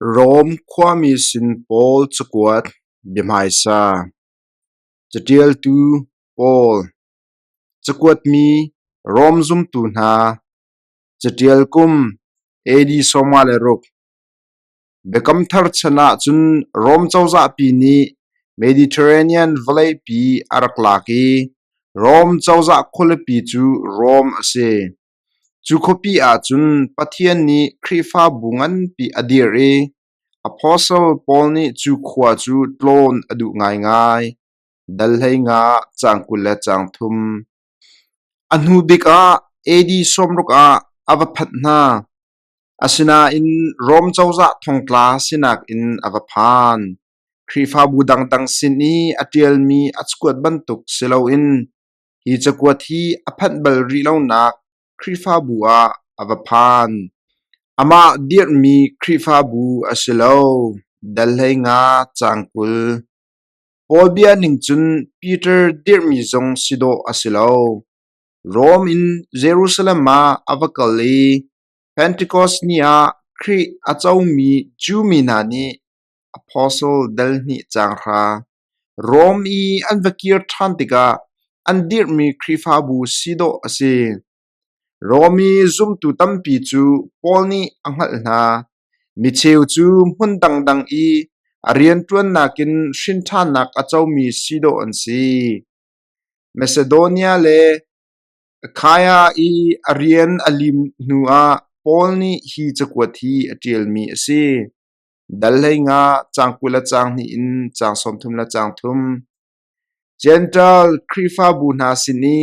Rom khuami sin Paul cakuat biahmaisa. Caṭialtu Paul. Cakuatmi Rom zumtu hna. Caṭial kum AD 56. Biakam Thar chan ahcun Rom cozahpi nih Mediterranean vawleipi a rak lak i Rom cozah khualipi cu Rom a si. Cu khuapi ahcun Pathian nih Khrihfabu nganpi a dirh i Apostle Paul nih cu khua cu tlawn a duh ngaingai. Dal 15 caang 23. A hnu bik ah AD 60 ah a va phanh hna. Asinain Rom cozah thongtla sinak in a va phan. Khrihfabu dangdang sin i a ṭialmi a cakuat bantuk si loin Hi cakuat hi a phanh bal rih lonak Khrihfabu ah a va phan. Amah dirhmi Khrihfabu a si lo. Dal 15 caang 20. Paul bia ning cun Peter dirhmi zong si dawh a si lo. Rom in Jerusalem ah a va kal i Pentecost ni ah Khrih a comi Jew mi hna nih Apostle dal hnih caang hra. Rom i an va kir ṭhan tikah an dirhmi Khrihfabu si dawh a si. Rom i zumtu tampi cu Paul nih a hngalh hna. Micheu cu hmun dangdang i a rianṭuannak in hrinṭhannak a comi si dawh an si. Macedonia le Akhaia i a rian a lim hnuah Paul nih hi cakuat hi a ṭialmi a si. Dal 15, caang 20 le caang hnih in caang 30 le caang thum. Jentail Khrihfabu hna sin i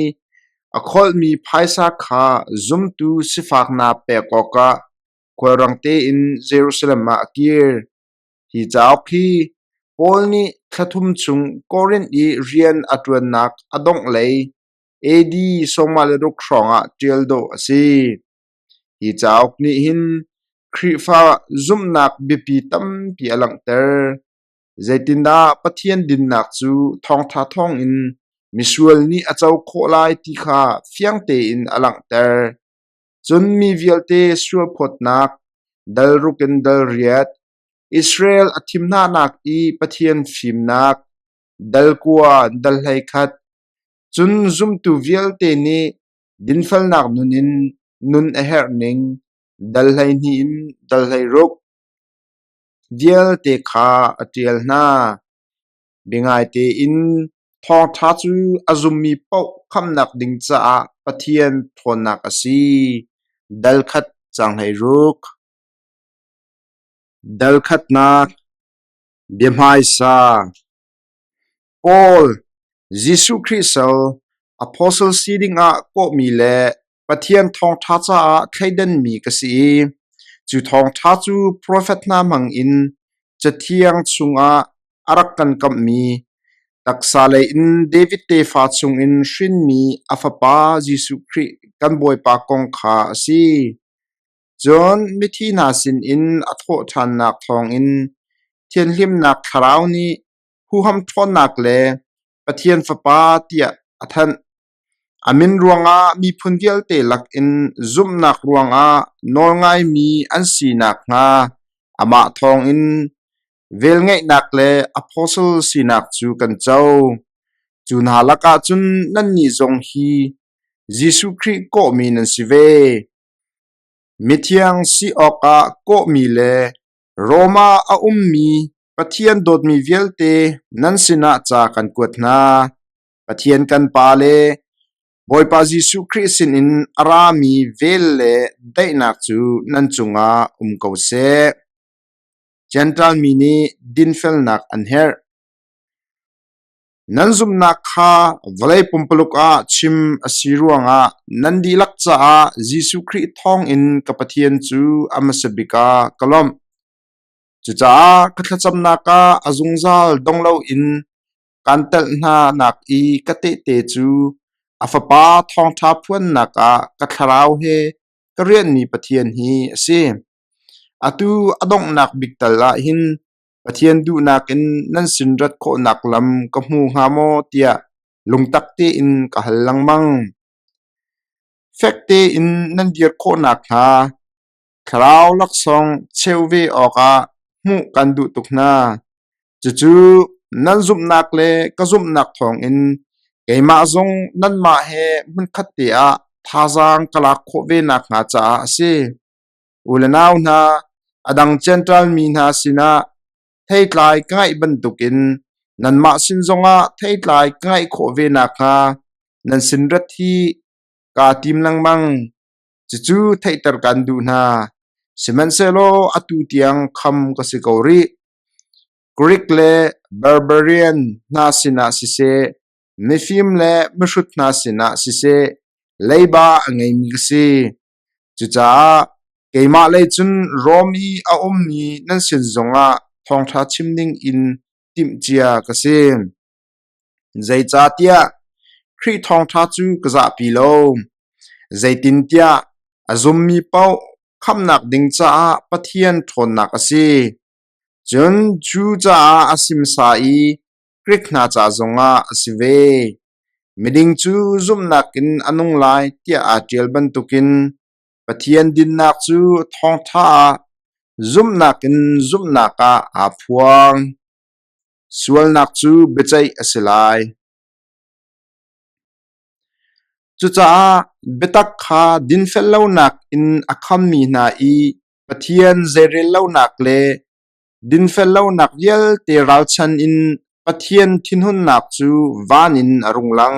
a kholhmi phaisa kha zumtu sifak hna pek awkah khualrang tein Jerusalem ah a kir. Hi cauk hi Paul nih thla thum chung Korinth i rian a ṭuannak a donghlei AD 46 hrawngah ṭial dawh a si. Hi cauk nih hin Khrihfa zumhnak biapi tampi a langhter. Zeitindah Pathian dinnak cu thawngṭha thawngin misual nih a co khawh lai ti kha fiang tein a langhter. Cun mi vialte sualphawtnak, dal ruk in dal riat, Israel a thim hnanak i Pathian fimnak, dal kua dal 11, cun zumtu vialte nih Dinfelnak nun in nun a herh ning dal 12 in dal 16 vialte kha a ṭial hna. Biangai tein thawngṭha cu a zummi paoh khamhnak ding caah Pathian ṭhawnnak a si. Dal khat caang 16. Dal khatnak Biahmaisa Paul, Jesuh Khrih sal, apostle si dingah kawhmi le Pathian thawngṭha caah thleidanmi ka si i cu thawngṭha cu profet hna hmangin Cathiang chungah a rak kan kamhmi, taksa lei in David tefa chungin hrinmi a Fapa Jesuh Khrih kan Bawipa kong kha a si. Cun mithi hna sinin a thawh ṭhannak thawngin thianhlimnak thlarau nih huham ṭhawnnak le Pathian Fapa tiah a thanh. A min ruangah miphun vialte lakin zumhnak ruangah nawlngaimi an si nakhnga amah thawngin velngeihnak le apostle sinak cu kan co. Cu hna lakah cun nannih zong hi Jesuh Khrih kawhmi nan si ve. Mithiang si awkah kawhmi le Rom ah a ummi Pathian dawtmi vialte nan sinah ca kan kuat hna. Pathian kan Pa le Bawipa Jesuh Khrih sinin a rami vel le daihnak cu nan cungah um ko seh. Jentail mi nih dinfelnak an herh. Nan zumhnak kha vawlei pumpaluk ah chim a si ruangah nan dihlak caah Jesuh Khrih thawngin ka Pathian cu a hmasa bik ah ka lawmh. Cucaah ka thlacamnak ah a zungzal dong loin kaan telh hna nak i ka tehte cu a Fapa thawngṭha phuannak ah ka thlarau he ka rianhmi Pathian hi a si. Atu a donghnak bik tal ah hin Pathian duhnak in nan sin rat khawhnak lam ka hmu hnga maw tiah lungtak tein ka hal lengmang. Fek tein nan dir khawh nakhnga Thlarau laksawng cheu ve awkah hmuh kan duh tuk hna. Cucu nan zumhnak le ka zumhnak thawngin keimah zong nanmah he hmunkhat te ah thazaang ka lak khawh ve nakhnga caah a si. U le nau hna, a dang Jentail mi hna sinah theitlai ka ngeih bantukin nanmah sin zongah theitlai ka ngeih khawh ve nakhnga nan sin rat hi kaa tim lengmang. Cucu theihter kan duh hna. Sihmanhsehlaw atu tiang kham ka si ko rih. Grik le Barbarian hna sinah siseh, mifim le mihrut hna sinah siseh, leiba a ngeimi ka si. Cucaah keimah lei cun Rom i a ummi nan sin zongah thawngṭha chim dingin timhcia ka si. Zeicahtiah Khrih thawngṭha cu ka zahpi lo. Zeitintiah a zummi paoh khamhnak ding caah Pathian ṭhawnnak a si. Cun Jew caah a si hmasa i Grik hna ca zongah a si ve. Miding cu zumhnak in a nung lai tiah aa ṭial bantukin Pathian dinnak cu thawngṭha ah zumhnak in zumhnak ah aa phuang. Sualnak cu biaceih a si lai. Cucaah biatak kha dinfel lonak in a khammi hna i Pathian zeirel lonak le dinfel lonak vialte ralchan in Pathian thinhunnak cu van in a rung lang.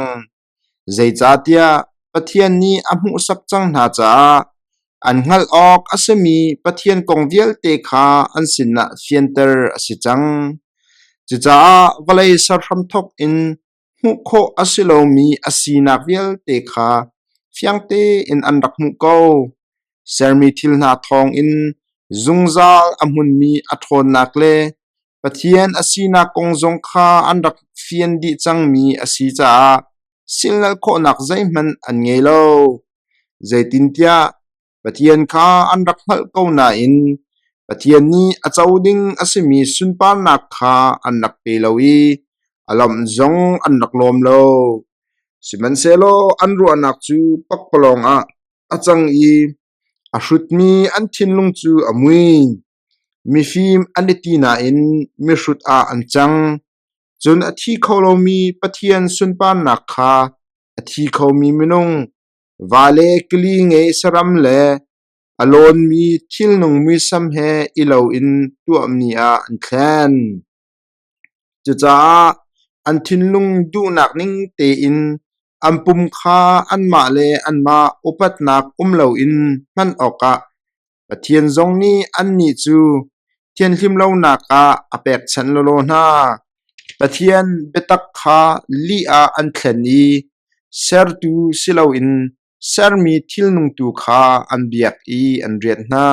Zeicahtiah Pathian nih a hmuhsak cang hna caah an hngalh awk a simi Pathian kong vialte kha an sinah fianter a si cang. Cucaah vawlei ser hramthawk in hmuh khawh a si lomi a sinak vialte kha fiang tein an rak hmuh ko. Sermi thil hna thawngin zungzal a hmunmi a ṭhawnnak le Pathian a sinak kong zong kha an rak fian dih cangmi a si caah silhnalh khawhnak zeihmanh an ngei lo. Zeitintiah Pathian kha an rak hngalh ko nain Pathian nih a co ding a simi sunparnak kha an rak pe lo i a lawmh zong an rak lawm lo. Sihmanhsehlaw an ruahnak cu pakpalawng ah a cang i a hrutmi an thinlung cu a mui. Mifim an i ti nain mihrut ah an cang. Cun a thi kho lomi Pathian sunparnak kha a thi khomi minung, va le kili ngei saram le a lawnmi thilnung muisam he i loin tuahmi ah an thlen. Cucaah an thinlung duhnak ning tein an pum kha anmah le anmah upatnak um loin hman awkah Pathian zong nih annih cu thianhlim lonak ah a pekchanh lawlaw hna. Pathian biatak kha lih ah an thlen i sertu si loin sermi thilnung tu kha an biak i an rianh hna.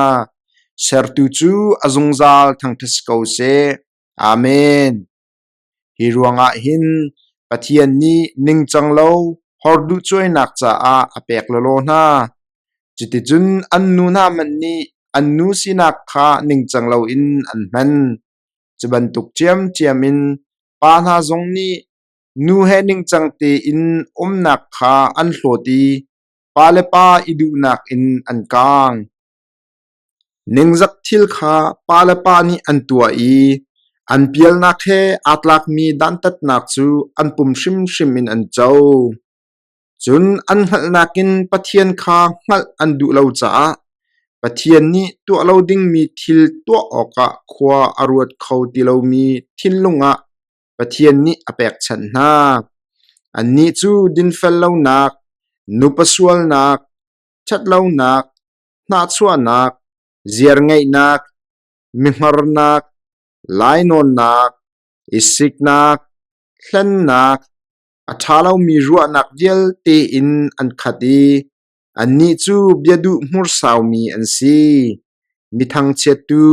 Sertu cu a zungzal thangṭhat si ko seh. Amen. Hi ruangah hin Pathian nih ningcang lo horduhcuainak caah a pek lawlaw hna. Cuticun an nu hna hmanh nih an nu sinak kha ningcang loin an hman. Cu bantuk ṭhiamṭhiam in pa hna zong nih nu he ningcang tein umnak kha an hlawt i pa le pa i duhnak in an kaang. Ningzak thil kha pa le pa nih an tuah i an pialnak he aa tlakmi dantatnak cu an pum hrimhrim in an co. Cun an hngalhnak in Pathian kha hngalh an duh lo caah Pathian nih tuah lo dingmi thil tuah awkah khua a ruat kho ti lomi thinlung ah Pathian nih a pekchanh hna. Annih cu dinfel lonak, nupa sualnak, ṭhatlonak, hnahchuahnak, ziarngeihnak, mihngarnak, lainawnnak, i siknak, hlennak, a ṭha lomi ruahnak vialte in an khat i annih cu biaduh hmursaumi an si. Mi thangchiattu,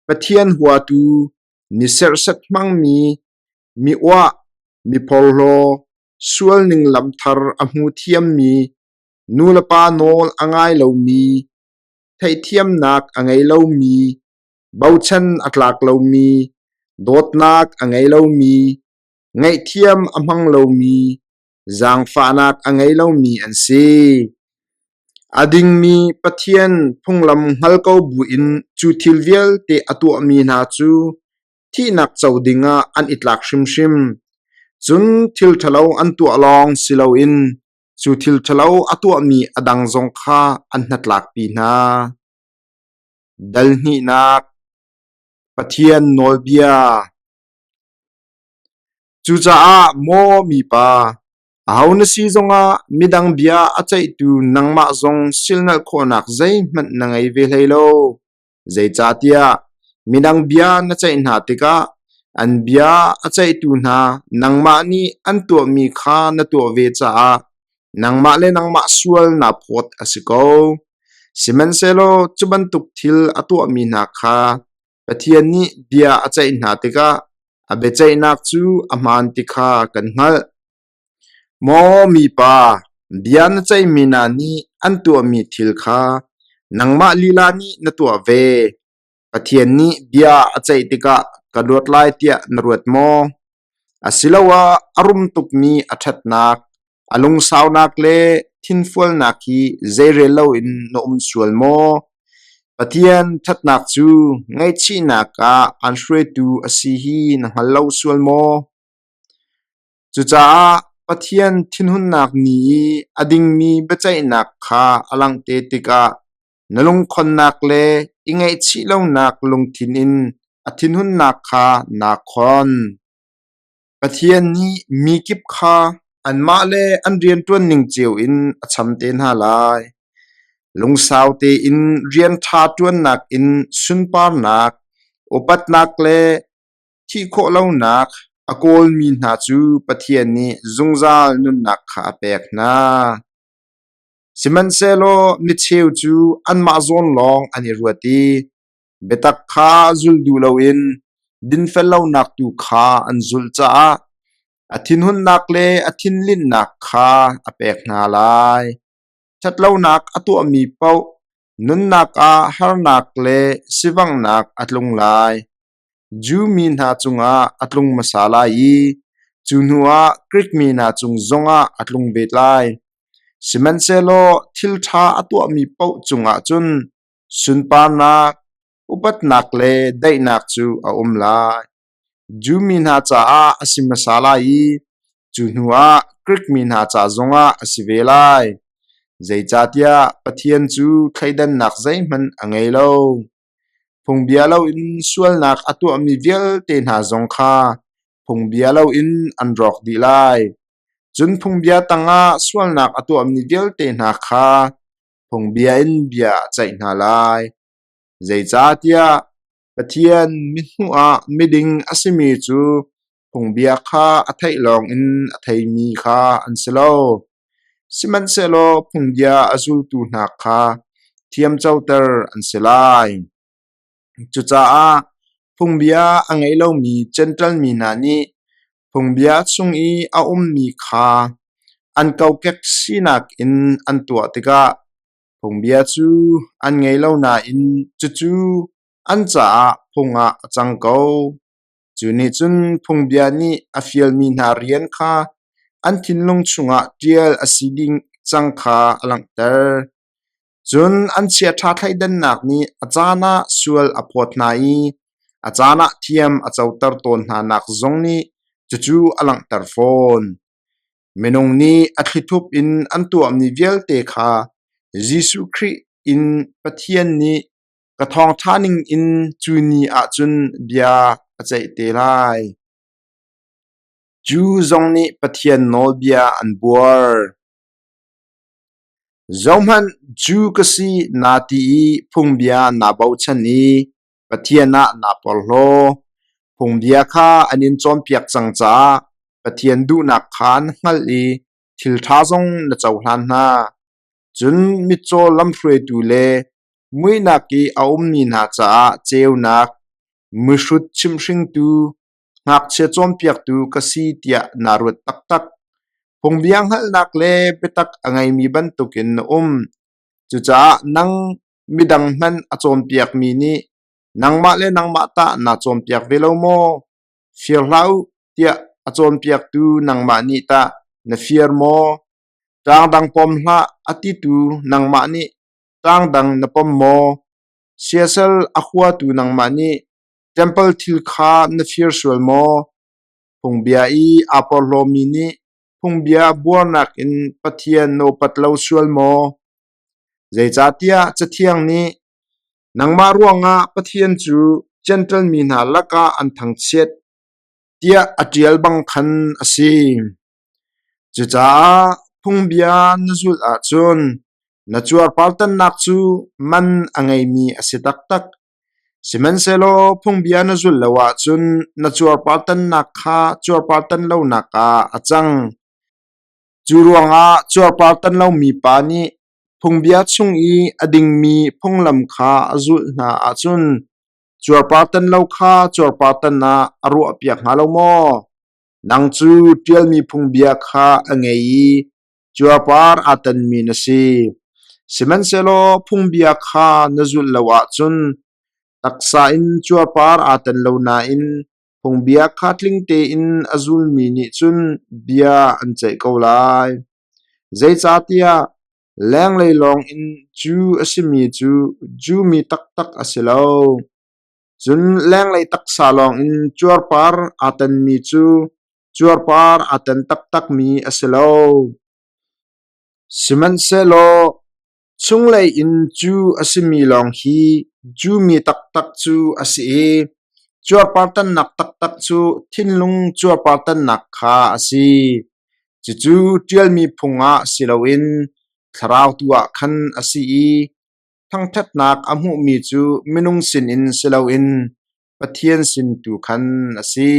Pathian huatu, mi serhsat hmangmi, mi uah, mi porhlaw, sualning lam thar a hmu thiammi, Nulepa nawl a ngai lomi, theihthiamnak a ngei lomi, bochan a tlak lomi, dawtnak a ngei lomi, ngaihthiam a hmang lomi, zaangfahnak a ngei lomi an si. A dingmi Pathian phunglam hngal ko buin cu thil vialte a tuahmi hna cu thihnak co dingah an i tlak hrimhrim. Cun thil ṭhalo an tuah lawng si loin cu thil ṭhalo a tuahmi a dang zong kha an hnatlakpi hna. Dal hnihnak Pathian nawlbia. Cucaah maw mipa, aho na si zongah midang bia a ceihtu nangmah zong silhnalh khawhnak zeihmanh na ngei ve hlei lo. Zeicahtiah midang bia na ceih hna tikah an bia a ceihtu hna nangmah nih an tuahmi kha na tuah ve caah nangmah le nangmah sual naa phawt a si ko. Sihmanhsehlaw cu bantuk thil a tuahmi hna kha Pathian nih bia a ceih hna tikah a biaceihnak cu a hmaan ti kha kan hngalh. Maw mipa, bia na ceihmi hna nih an tuahmi thil kha nangmah lila nih na tuah ve. Pathian nih bia a ceih tikah ka luat lai tiah na ruat maw? Asiloah a rum tukmi a ṭhatnak, a lungsaunak le thinfualnak hi zeirel loin na um sual maw? Pathian ṭhatnak cu ngaihchihnak ah aan hruaitu a si hi na hngal lo sual maw? Cucaah Pathian thinhunnak ni i a dingmi biaceihnak kha a langhter tikah na lungkhonnak le i ngaihchih lonak lungthin in a thinhunnak kha naa khon. Pathian nih mi kip kha anmah le an rianṭuan ning cio in a cham te hna lai. Lungsau tein rian ṭha ṭuannak in sunparnak, upatnak le Thih khawh lonak a kawlmi hna cu Pathian nih zungzal nunnak kha a pek hna. Sihmanhsehlaw micheu cu anmah zawn lawng an i ruat i biatak kha zul duh loin dinfel lonak tu kha an zulh caah a thinhunnak le a thinlinhnak kha a pek hna lai. Ṭhatlonak a tuahmi paoh nunnak ah harnak le sivanghnak a tlung lai. Jew mi hna cungah a tlung hmasa lai i cu hnuah Grik mi hna cung zongah a tlung ve lai. Sihmanhsehlaw thil ṭha a tuahmi paoh cungah cun sunparnak, upatnak le daihnak cu a um lai. Jew mi hna caah a si hmasa lai i cu hnuah Grik mi hna ca zongah a si ve lai. Zeicahtiah Pathian cu thleidannak zeihmanh a ngei lo. Phungbia loin sualnak a tuahmi vialte hna zong kha phungbia loin an rawk dih lai. Cun phungbia tangah sualnak a tuahmi vialte hna kha phungbia in bia a ceih hna lai. Zeicahtiah Pathian mithmuh ah miding a simi cu phungbia kha a theih lawngin a theimi kha an si lo. Sihmanhsehlaw phungbia a zultu hna kha thiamcoter an si lai. Cucaah phungbia a ngei lomi Jentail mi hna nih phungbia chung i a ummi kha an kokek sinak in an tuah tikah phungbia cu an ngei lo nain cucu an caah phung ah a cang ko. Cu nih cun phungbia nih a fialmi hna rian kha an thinlung chungah ṭial a si ding cang kha a langhter. Cun an chiaṭha thleidannak nih a caan ah sual a phawt hna i a caan ah thiam a coter tawn hnanak zong nih cucu a langhter fawn. Minung nih a thlithup in an tuahmi vialte kha Jesuh Khrih in Pathian nih Ka thawngṭha ningin cu ni ah cun bia a ceih te lai. Jew zong nih Pathian nawlbia an buar. Zohhmanh, Jew ka si naa ti i phungbia naa bochan i Pathian ah naa porhlaw. Phungbia kha an in cawnpiak cang caah Pathian duhnak kha na hngalh i thil ṭha zong na cohlan hna. Cun mitcaw lamhruaitu le muihnak i a ummi hna caah ceunak, mihrut chimhringtu, ngakchia cawnpiaktu ka si tiah naa ruat taktak. Phungbia hngalhnak le biatak a ngeimi bantukin na um. Cucaah nang midang hmanh a cawnpiakmi nih nangmah le nangmah tah naa cawnpiak ve lo maw? Fir hlah u tiah a cawnpiaktu nangmah nih tah na fir maw? Ṭaangdang pom hlah a titu nangmah nih ṭaangdang na pom maw? Siasal a huatu nangmah nih ṭempal thil kha na fir sual maw? Phungbia i aa porhlawmi nih phungbia buarnak in Pathian na upat lo sual maw? Zeicahtiah Cathiang nih, Nangmah ruangah Pathian cu Jentail mi hna lakah an thangchiat, tiah a ṭial bang khan a si. Cucaah phungbia na zulh ahcun na cuarpartannak cu man a ngeimi a si taktak. Sihmanhsehlaw phungbia na zulh lo ahcun na cuarpartannak kha cuarpartan lonak ah a cang. Cu ruangah cuarpartan lomi pa nih phungbia chung i a dingmi phunglam kha a zulh hna ahcun cuarpartan lo kha cuarpartan ah a ruahpiak hnga lo maw? Nang cu ṭialmi phungbia kha a ngei i cuarpar aa tanmi na si. Sihmanhsehlaw phungbia kha na zulh lo ahcun taksa in cuarpar aa tan lo nain phungbia kha tling tein a zulmi nih cun bia an ceih ko lai. Zeicahtiah lenglei lawngin Jew a simi cu Jew mi taktak a si lo. Cun lenglei taksa lawngin cuarpar aa tanmi cu cuarpar aa tan taktakmi a si lo. Sihmanhsehlaw chunglei in Jew a simi lawng hi Jew mi taktak cu a si i cuarpar tannak taktak cu thinlung cuarpar tannak kha a si. Cucu ṭialmi phung ah si loin thlarau tu ah khan a si i Thangṭhatnak a hmuhmi cu minung sinin si loin Pathian sin tu khan a si.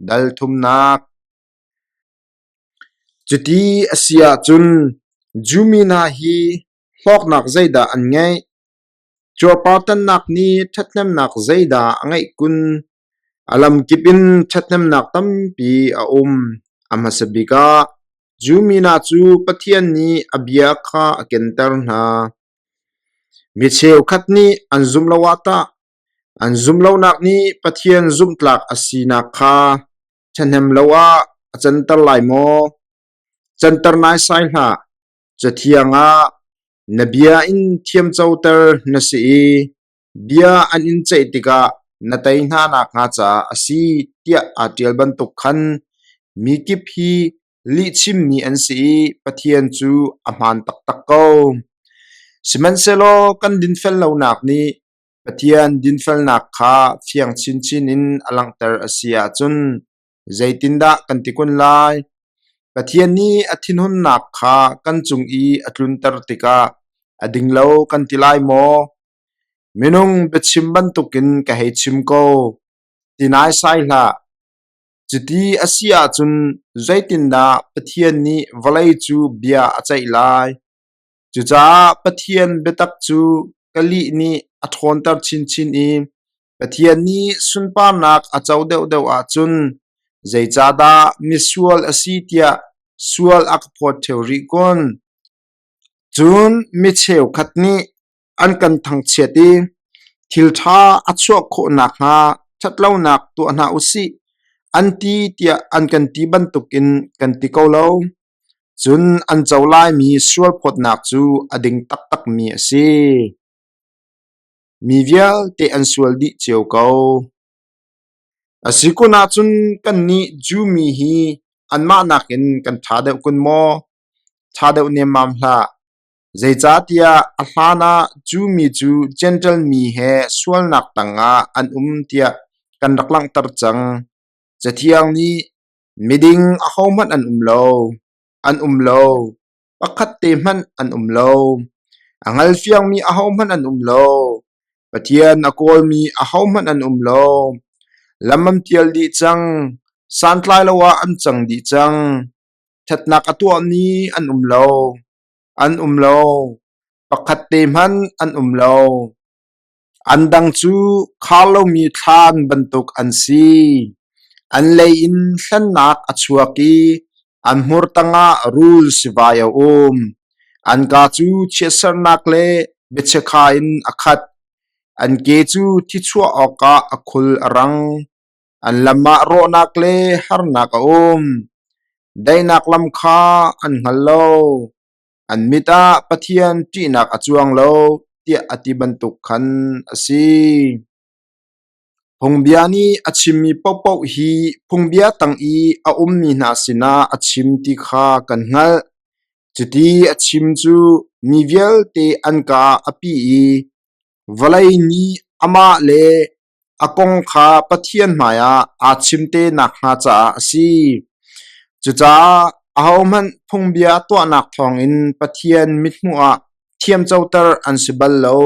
Dal thumnak. Cuti a si ahcun Jewmi hna hi hlawknak zeidah an ngeih? Cuarpartannak nih ṭhathnemnak zeidah a ngeih kun? A lamkip in ṭhathnemnak tampi a um. A hmasa bik ah, Jew mi hna cu Pathian nih a bia kha a kenter hna. Mi cheukhat nih an zumh lo ah tah an zumh lonak nih Pathian zumhtlak a sinak kha ṭhahnem lo ah a canter lai maw? Canter naisai hlah. Cathiang ah na bia in thiamcoter na si i Bia an in ceih tikah na tei hna nakhnga caah a si tiah aa ṭial bantuk khan mi kip hi lihchimmi an si i Pathian cu a hmaan taktak ko. Sihmanhsehlaw kan dinfel lonak nih Pathian dinfelnak kha fiang chinchin in a langhter a si ahcun zeitindah kan ti kun lai? Pathian nih a thinhunnak kha kan cung i a tlunter tikah a ding lo kan ti lai maw? Minung biachim bantukin ka hei chim ko, ti naisai hlah. Cuti a si ahcun zeitindah Pathian nih vawlei cu bia a ceih lai? Cucaah Pathian biatak cu ka lih nih a ṭhawnter chinchin i Pathian nih sunparnak a co deuhdeuh ahcun zeicahdah misual a si tiah sual a ka phawt ṭheo rih kun? Cun mi cheukhat nih an kan thangchiat i thil ṭha a chuah khawh nakhnga ṭhatlonak tuah hna u sih an ti tiah an kan ti bantukin kan ti ko lo. Cun an co laimi sualphawtnak cu a ding taktakmi a si. Mi vialte an sual dih cio ko. A si kun ahcun kannih Jew mi hi anmah nakin kan ṭha deuh kun maw? Ṭha deuh nemmam hlah. Zeicahtiah a hlanah Jew mi cu Jentail mi he sualnak tangah an um tiah kan rak langhter cang. Cathiang nih miding ahohmanh an um lo, an um lo, pakhat te hmanh an um lo. A hngalfiangmi ahohmanh an um lo. Pathian a kawlmi ahohmanh an um lo. Lam an pial dih cang, santlai lo ah an cang dih cang. Ṭhatnak a tuahmi an um lo, an um lo, pakhat te hmanh an um lo. An dang cu khar lomi thlan bantuk an si. An lei in hlennak a chuak i an hmur tangah rul sivai a um. An kaa cu chiatsernak le biachiakha in a khat. An ke cu thichuah awkah a khul a rang. An lam ah rawhnak le harnak a um. Daihnak lam kha an hngal lo. An mit ah Pathian ṭihnak a cuang lo tiah a ti bantuk khan a si. Phungbia nih a chimmi paohpaoh hi phungbia tang i a ummi hna sinah a chim ti kha kan hngalh. Cuti a chim cu mi vialte an kaa a pih i vawlei nih amah le a kong kha Pathian hmaiah aa chim te nakhnga caah a si. Cucaah ahohmanh phungbia tuahnak thawngin Pathian mithmuh ah thiamcoter an si bal lo.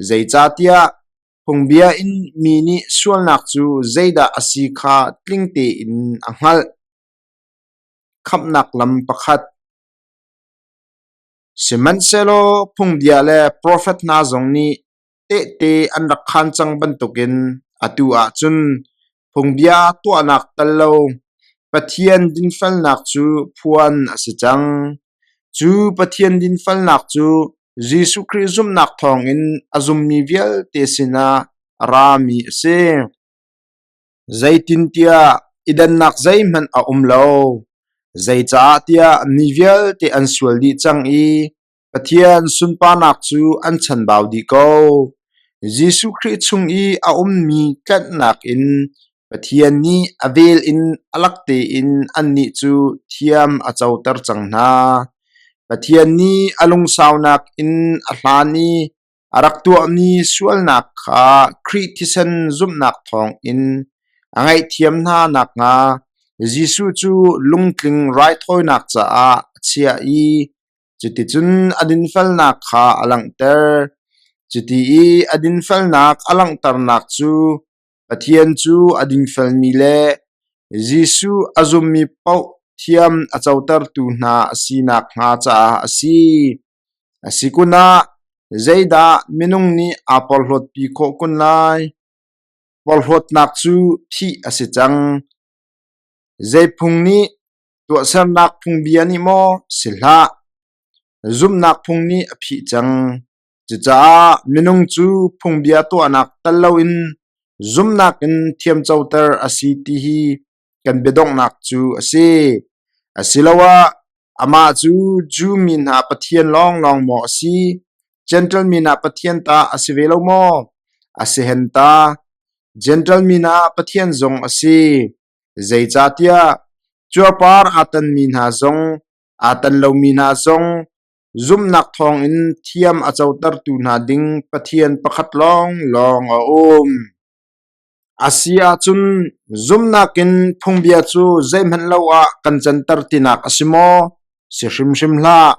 Zeicahtiah phungbia in mi nih sualnak cu zeidah a si kha tling tein a hngalh. Khamhnak lam pakhat. Sihmanhsehlaw phungbia le profet hna zong nih tehte an rak khaan cang bantukin atu ah cun phungbia tuahnak tal lo Pathian dinfelnak cu phuan a si cang. Cu Pathian dinfelnak cu Jesuh Khrih zumhnak thawngin a zummi vialte sinah a rami a si. Zeitintiah i dannak zeihmanh a um lo, zeicahtiah mi vialte an sual dih cang i Pathian sunparnak cu an chanbau dih ko. Jesuh Khrih chung i a ummi tlanhnak in Pathian nih a vel in a lak tein annih cu thiam a coter cang hna. Pathian nih a lungsaunak in a hlan i a rak tuahmi sualnak kha Khrih thisen zumhnak thawngin a ngaihthiam hna nakhnga Jesuh cu lungtling raithawinak caah a chiah i cuticun a dinfelnak kha a langhter. Cuti i a dinfelnak a langhternak cu Pathian cu a dingfelmi le Jesuh a zummi paoh thiam a cotertu hna a si nakhnga caah a si. A si kun ah zeidah minung nih aa porhlawtpi khawh kun lai? Porhlawtnak cu phih a si cang. Zei phung nih tuahsernak phungbia nih maw? Si hlah. Zumhnak phung nih a phih cang. Cucaah minung cu phungbia tuahnak tal loin zumhnak in thiamcoter a si ti hi kan biadonghnak cu a si. Asiloah amah cu Jew mi hna Pathian lawnglawng maw a si? Jentail mi hna Pathian ta a si ve lo maw? A si hen ta. Jentail mi hna Pathian zong a si. Zeicahtiah cuarpar aa tanmi hna zong, aa tan lomi hna zong zumhnak thawngin thiam a cotertu hna ding Pathian pakhat lawnglawng a um. A si ahcun zumhnak in phungbia cu zeihmanh lo ah kan canter tinak a si maw? Si hrimhrim hlah.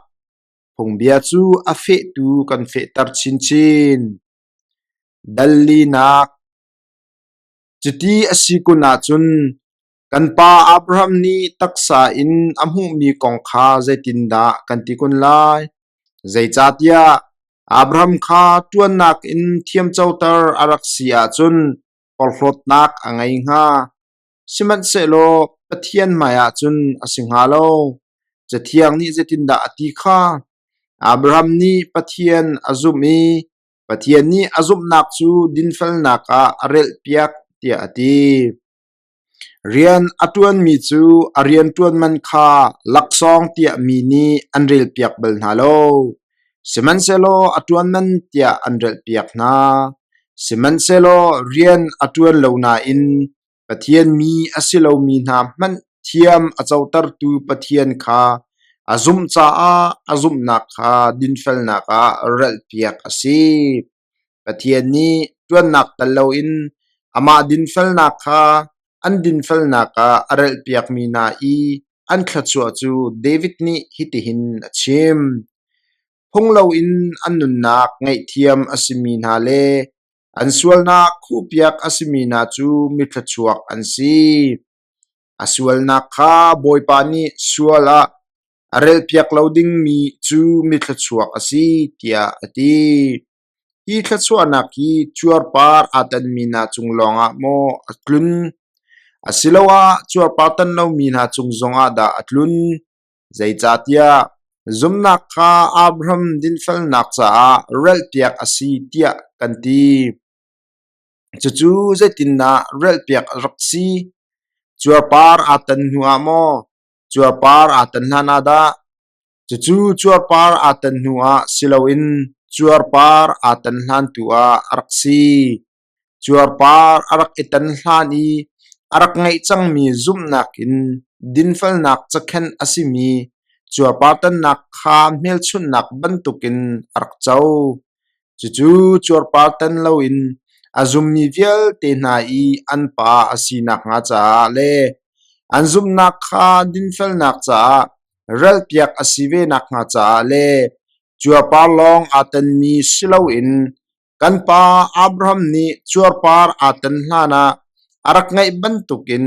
Phungbia cu a fehtu kan fehter chinchin. Dal linak. Cuti a si kun ahcun kan pa Abraham nih taksa in a hmuhmi kong kha zeitindah kan ti kun lai? Zeicahtiah Abraham kha ṭuannak in thiamcoter a rak si ahcun porhlawtnak a ngei hnga. Sihmanhsehlaw Pathian hmaiah cun a si hnga lo. Cathiang nih zeitindah a ti kha? Abraham nih Pathian a zumh i Pathian nih a zumhnak cu dinfelnak ah a relhpiak tiah a ti. Rian a ṭuanmi cu a rianṭuan man kha laksawng tiah mi nih an relpiak bal hna lo. Sihmanhsehlaw a ṭuan man tiah an relpiak hna. Sihmanhsehlaw rian a ṭuan lo nain Pathian mi a si lomi hna hmanh thiam a cotertu Pathian kha a zumh caah a zumhnak kha dinfelnak ah relpiak a si. Pathian nih ṭuannak tel loin amah dinfelnak kha an dinfelnak ah a relhpiakmi hna i an thluachuah cu David nih hitihin a chim: Phung loin an nunnak ngaihthiam a simi hna le an sualnak khuhpiak a simi hna cu mithluachuak an si. A sualnak kha Bawipa nih sual ah a relpiak lo dingmi cu mithluachuak a si, tiah a ti. Hi thluachuahnak hi cuarpar aa tanmi hna cung lawngah maw a tlun? Asiloah cuarpar tan lomi hna cung zongah dah a tlun? Zeicahtiah zumhnak kha Abraham dinfelnak caah relpiak a si tiah kan ti. Cucu zeitindah relpiak a rak si? Cuarpar aa tan hnuah maw? Cuarpar aa tan hlanah dah? Cucu cuarpar aa tan hnuah si loin cuarpar aa tan hlan tu ah a rak si. Cuarpar a rak i tan hlan i a rak ngeih cangmi zumhnak in dinfelnak cakhenh a simi cuarpar tannak kha hmelchunhnak bantukin a rak co. Cucu cuarpar tan loin a zummi vialte hna i an pa a si nakhnga caah le an zumhnak kha dinfelnak caah relpiak a si ve nakhnga caah le cuarpar lawng aa tanmi si loin kan pa Abraham nih cuarpar aa tan hlanah a rak ngeih bantukin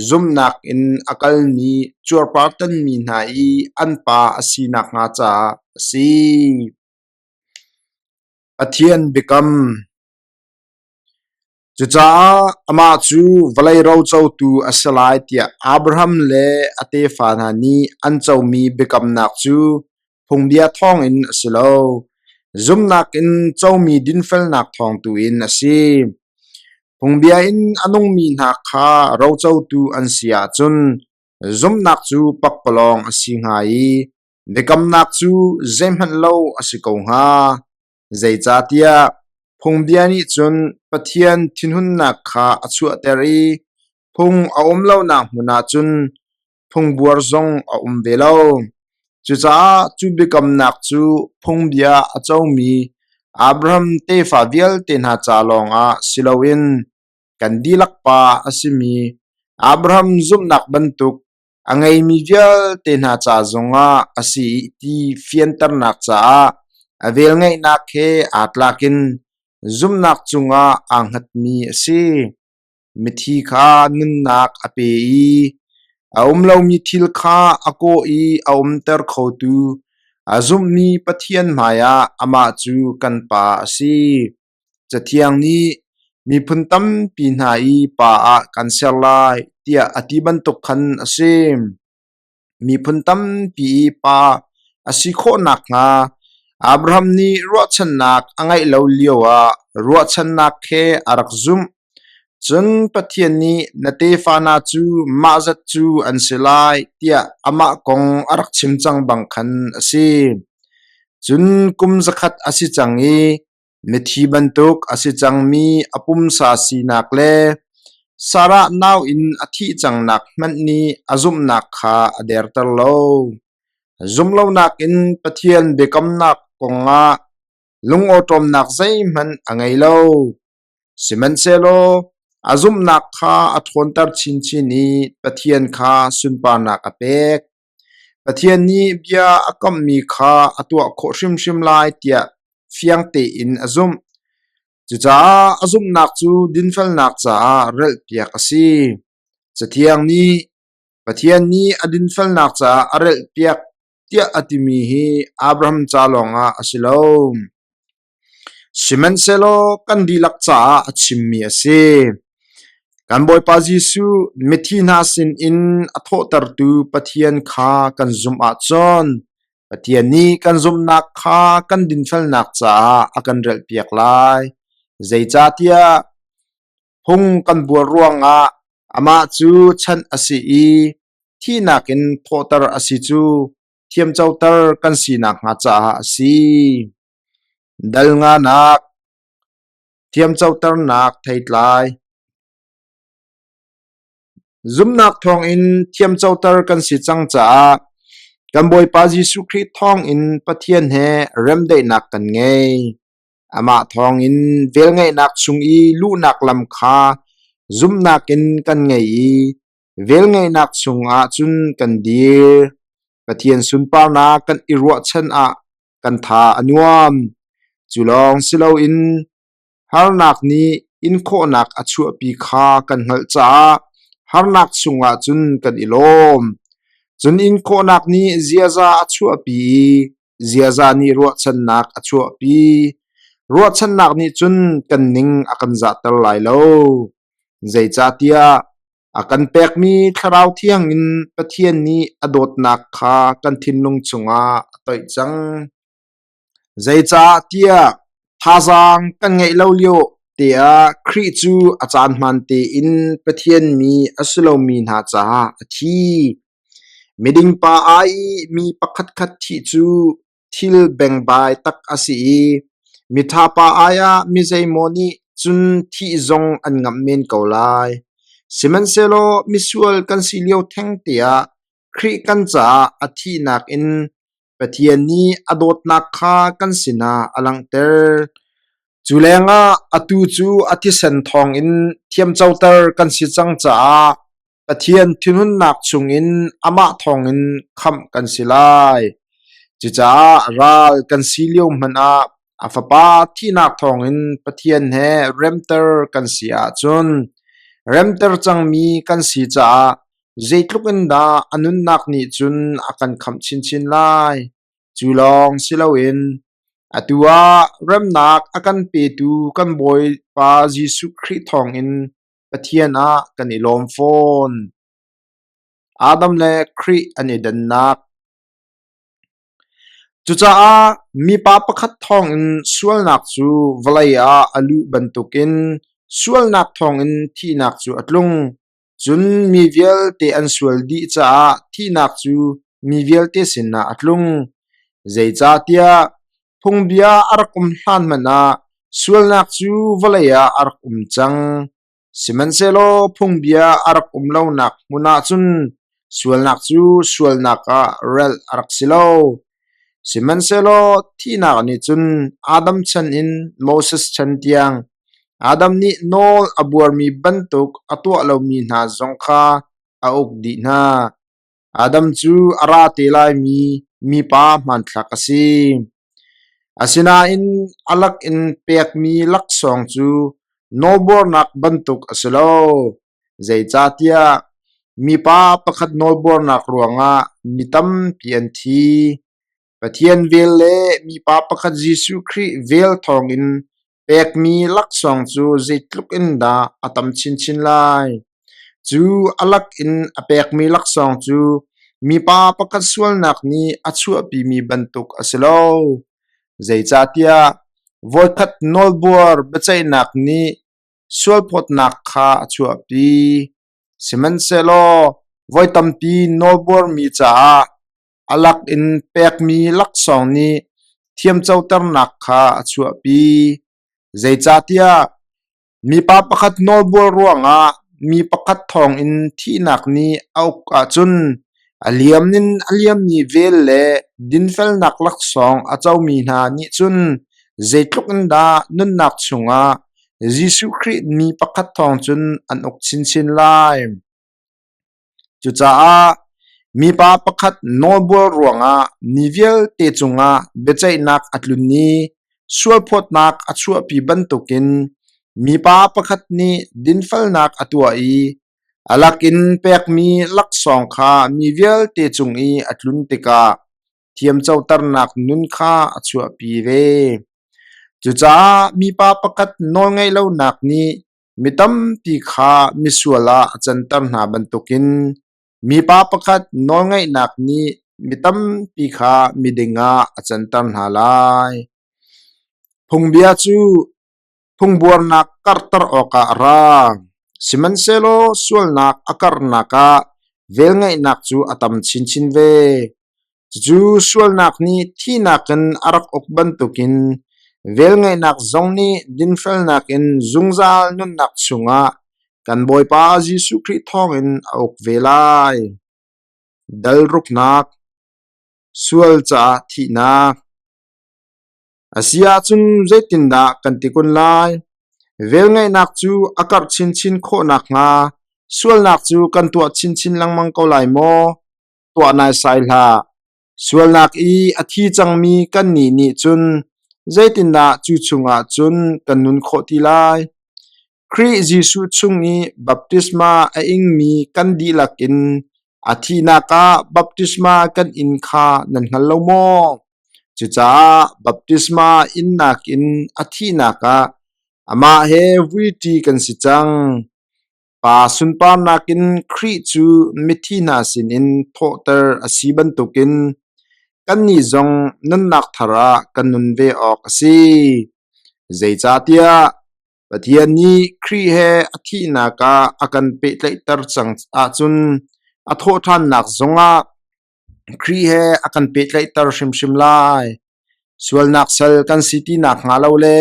zumhnak in a kalmi cuarpar tanmi hna i an pa a si nakhnga caah a si. Pathian biakam. Cucaah amah cu vawlei rocotu a si lai tiah Abraham le a tefa hna nih an comi biakamnak cu phungbia thawngin a si lo, zumhnak in comi dinfelnak thawng tu in a si. Phungbia in a nungmi hna kha rocotu an si ahcun zumhnak cu pakpalawng a si hnga i Biakamnak cu zeihmanh lo a si ko hnga, zeicahtiah phungbia nih cun Pathian thinhunnak kha a chuahter i phung a um lonak hmun ah cun phungbuar zong a um ve lo. Cucaah cu biakamnak cu phungbia a comi Abraham tefa vialte hna ca lawngah si loin kan dihlak pa a simi Abraham zumhnak bantuk a ngeimi vialte hna ca zongah a si ti fianternak caah a velngeihnak he aa tlak in zumhnak cungah aa hngatmi a si. Mithi kha nunnak a pe i a um lomi thil kha a kawh i a umter khotu a zumhmi Pathian hmaiah amah cu kan Pa a si. Cathiang nih miphun tampi hna i pa ah kan ser lai tiah a ti bantuk khan a si. Miphun tampi i pa a si khawh nakhnga Abraham nih ruahchannak a ngeih lo lioah ruahchannak he a rak zumh. Cun Pathian nih na tefa hna cu mah zat cu an si lai tiah amah kong a rak chim cang bang khan a si. Cun kum zakhat a si cang i Mithi bantuk a si cangmi a pumsa sinak le Sarah nauinn a thih cangnak hmanh nih a zumhnak kha a derter lo. Zumhlonak in Pathian biakamnak kongah lungawṭawmnak zeihmanh a ngei lo. Sihmanhsehlaw a zumhnak kha a ṭhawnter chinchin i Pathian kha sunparnak a pek. Pathian nih bia a kamhmi kha a tuah khawh hrimhrim lai tiah fiang tein a zumh. Cucaah a zumhnak cu dinfelnak caah relhpiak a si. Cathiang nih Pathian nih a dinfelnak caah a relhpiak tiah a timi hi Abraham ca lawngah a si lo. Sihmanhsehlaw kan dihlak caah a chimmi a si. Kan Bawipa Jesuh mithi hna sinin a thawhtertu Pathian kha kan zumh ahcun Pathian nih kan zumhnak kha kan dinfelnak caah a kan relhpiak lai. Zeicahtiah phung kan buar ruangah amah cu chanh a si i thihnak in thawhter a si cu thiamcoter kan si nakhnga caah a si. Dal nganak, thiamcoternak theitlai. Zumhnak thawngin thiamcoter kan si cang caah kan Bawipa Jesuh Khrih thawngin Pathian he remdaihnak kan ngei. Amah thawngin velngeihnak chung i luhnak lam kha zumhnak in kan ngei i velngeihnak chungah cun kan dir. Pathian sunparnak kan i ruahchan ah kan tha a nuam. Cu lawng si loin harnak nih inkhawhnak a chuahpi kha kan hngalh caah harnak chungah cun kan i lawm. Cun inkhawhnak nih ziaza a chuahpi i ziaza nih ruahchannak a chuahpi. Ruahchannak nih cun kan ning a kan zahter lai lo. Zeicahtiah A kan pekmi Thlarau Thiang in Pathian nih a dawtnak kha kan thinlung chungah a toih cang. Zeicahtiah thazaang kan ngeih lo lio te ah Khrih cu a caan hmaan tein Pathian mi a si lomi hna caah a thi. Miding pa ai i mi pakhatkhat thih cu thil bengbai tak a si i miṭha pa ai ah mi zeimaw nih cun thih zong an ngamh men ko lai. Sihmanhsehlaw misual kan si lio thengte ah Khrih kan caah a thihnak in Pathian nih a dawtnak kha kan sinah a langhter. Cu lengah atu cu a thisen thawngin thiamcoter kan si cang caah Pathian thinhunnak chungin amah thawngin khamh kan si lai. Cucaah ral kan si lio hmanh ah a Fapa thihnak thawngin Pathian he remter kan si ahcun remter cangmi kan si caah zeitluk in dah a nunnak nih cun a kan khamh chinchin lai. Cu lawng si loin atu ah remnak a kan petu kan Bawipa Jesuh Khrih thawngin Pathian ah kan i lawm fawn. Adam le Khrih an i dannak. Cucaah mipa pakhat thawngin sualnak cu vawlei ah a luh bantukin sualnak thawngin thihnak cu a tlung. Cun mi vialte an sual dih caah thihnak cu mi vialte sinah a tlung. Zeicahtiah phungbia a rak um hlan hmanh ah sualnak cu vawlei ah a rak um cang. Sihmanhsehlaw phungbia a rak um lonak hmun ah cun sualnak cu sualnak ah relh a rak si lo. Sihmanhsehlaw thihnak nih cun Adam chan in Moses chan tiang Adam nih nawl a buarmi bantuk a tuah lomi hna zong kha a uk dih hna. Adam cu a ra te laimi mipa hmanthlak a si. Asinain a lakin pekmi laksawng cu nawlbuarnak bantuk a si lo. Zeicahtiah mipa pakhat nawlbuarnak ruangah mi tampi an thi. Pathian vel le mipa pakhat Jesuh Khrih vel thawngin pekmi laksawng cu zeitluk in dah a tam chinchin lai. Cu a lakin a pekmi laksawng cu mipa pakhat sualnak nih a chuahpimi bantuk a si lo. Zeicahtiah voikhat nawlbuar biaceihnak nih sualphawtnak kha a chuahpi. Sihmanhsehlaw voi tampi nawlbuarmi caah a lakin pekmi laksawng nih thiamcoternak kha a chuahpi. Zeicahtiah mipa pakhat nawlbual ruangah mi pakhat thawngin thihnak nih a uk ahcun a liam in a liammi vel le dinfelnak laksawng a comi hna nih cun zeitluk in dah nunnak chungah Jesuh Khrih mi pakhat thawng cun an uk chinchin lai. Cucaah mipa pakhat nawlbual ruangah mi vialte cungah biaceihnak a tlun i sualphawtnak a chuahpi bantukin mipa pakhat nih dinfelnak a tuah i a lakin pekmi laksawng kha mi vialte cung i a tlun tikah thiamcoternak nun kha a chuahpi ve. Cucaah mipa pakhat nawlngaih lonak nih Mi tampi kha misual ah a canter hna bantukin mipa pakhat nawlngaihnak nih mi tampi kha miding ah a canter hna lai. Phungbia cu phungbuarnak karhter awkah a ra, sihmanhsehlaw sualnak a karhnak ah velngeihnak cu a tam chinchin ve. Cucu sualnak nih thihnak in a rak uk bantukin velngeihnak zong nih dinfelnak in zungzal nunnak chungah kan Bawipa Jesuh Khrih thawngin a uk ve lai. Dal ruknak, Sual caah thihnak. A si ahcun zeitindah kan ti kun lai? Velngeihnak cu a karh chinchin khawh nakhnga sualnak cu kan tuah chinchin lengmang ko lai maw? Tuah naisai hlah. Sualnak i a thi cangmi kannih nih cun zeitindah cu chungah cun kan nun khawh ti lai? Khrih Jesuh chung i baptisma a ingmi kan dihlak in a thihnak ah baptisma kan in kha nan hngal lo maw? Cucaah baptisma innak in a thihnak ah amah he vuiṭi kan si cang. Pa sunparnak in Khrih cu mithi hna sinin thawhter a si bantukin kannih zong nunnak thar ah kan nun ve awk a si. Zeicahtiah Pathian nih Khrih he a thihnak ah a kan pehtlaihter cang ahcun a thawhṭhannak zongah. Khrih he a kan pehtlaihter hrimhrim lai. Sualnak sal kan si ti nakhnga lo le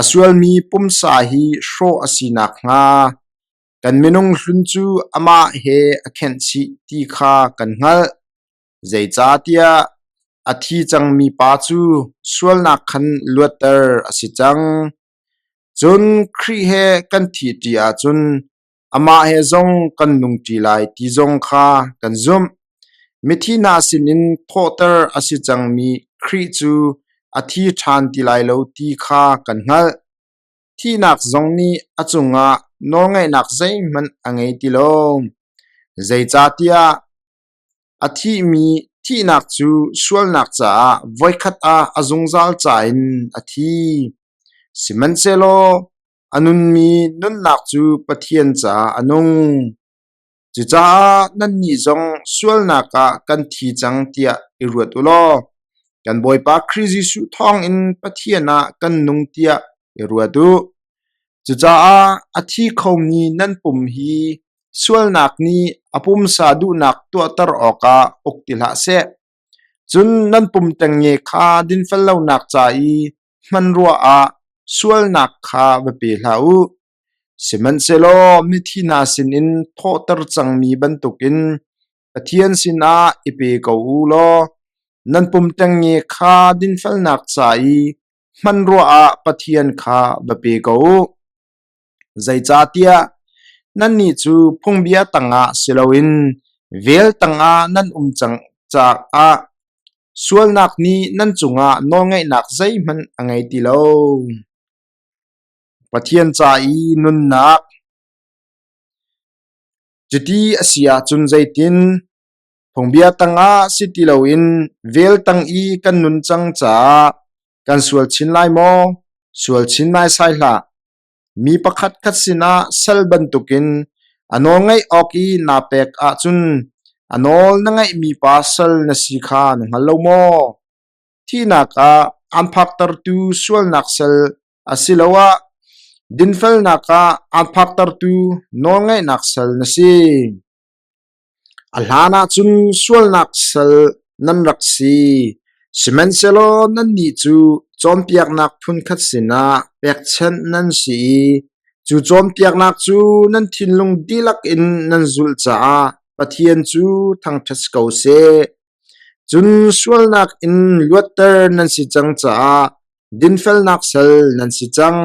a sualmi pumsa hi hrawh a si nakhnga kan minung hlun cu amah he a khenh chih ti kha kan hngalh. Zeicahtiah a thi cangmi pa cu sualnak khan luatter a si cang. Cun Khrih he kan thihṭi ahcun amah he zong kan nungṭi lai ti zong kha kan zumh. Mithi hna sinin thawhter a si cangmi Khrih cu a thi ṭhan ti lai lo ti kha kan hngalh. Thihnak zong nih a cungah nawlngeihnak zeihmanh a ngei ti lo. Zeicahtiah a thihmi thihnak cu sualnak caah voikhat ah a zungzal ca in a thi. Sihmanhsehlaw a nunmi nunnak cu Pathian caah a nung. Cucaah nannih zong sualnak ah kan thi cang tiah i ruat u law kan Bawipa Khrih Jesuh thawngin Pathian ah kan nung tiah i ruat u. Cucaah a thi khomi nan pum hi sualnak nih a pumsa duhnak tuahter awkah uk ti hlah seh. Cun nan pum ṭengnge kha dinfel lonak ca i hmanrua ah sualnak kha va pe hlah u. Sihmanhsehlaw mithi hna sinin thawhter cangmi bantukin Pathian sinah i pe ko u law nan pum ṭengnge kha dinfelnak ca i hmanrua ah Pathian kha va pe ko u. Zeicahtiah nannih cu phungbia tangah si loin vel tangah nan um cang caah sualnak nih nan cungah nawlngeihnak zeihmanh a ngei ti lo. Pathian ca i nunnak. Cuti a si ahcun zeitin? Phungbia tangah si ti loin vel tang i kan nun cang caah kan sual chin lai maw? Sual chin naisai hlah. Mi pakhatkhat sinah sal bantukin a nawl ngaih awk i naa pek ahcun a nawl na ngaihmi pa sal na si kha na hngal lo maw? Thihnak ah aan phaktertu sualnak sal asiloah dinfelnak ah aan phaktertu nawlngaihnak sal na si. A hlanah cun sualnak sal nan rak si, sihmanhsehlaw nannih cu cawnpiaknak phunkhat sinah pekchanh nan si i cu cawnpiaknak cu nan thinlung dihlak in nan zulh caah Pathian cu thangṭhat si ko seh. Cun sualnak in luatter nan si cang caah dinfelnak sal nan si cang.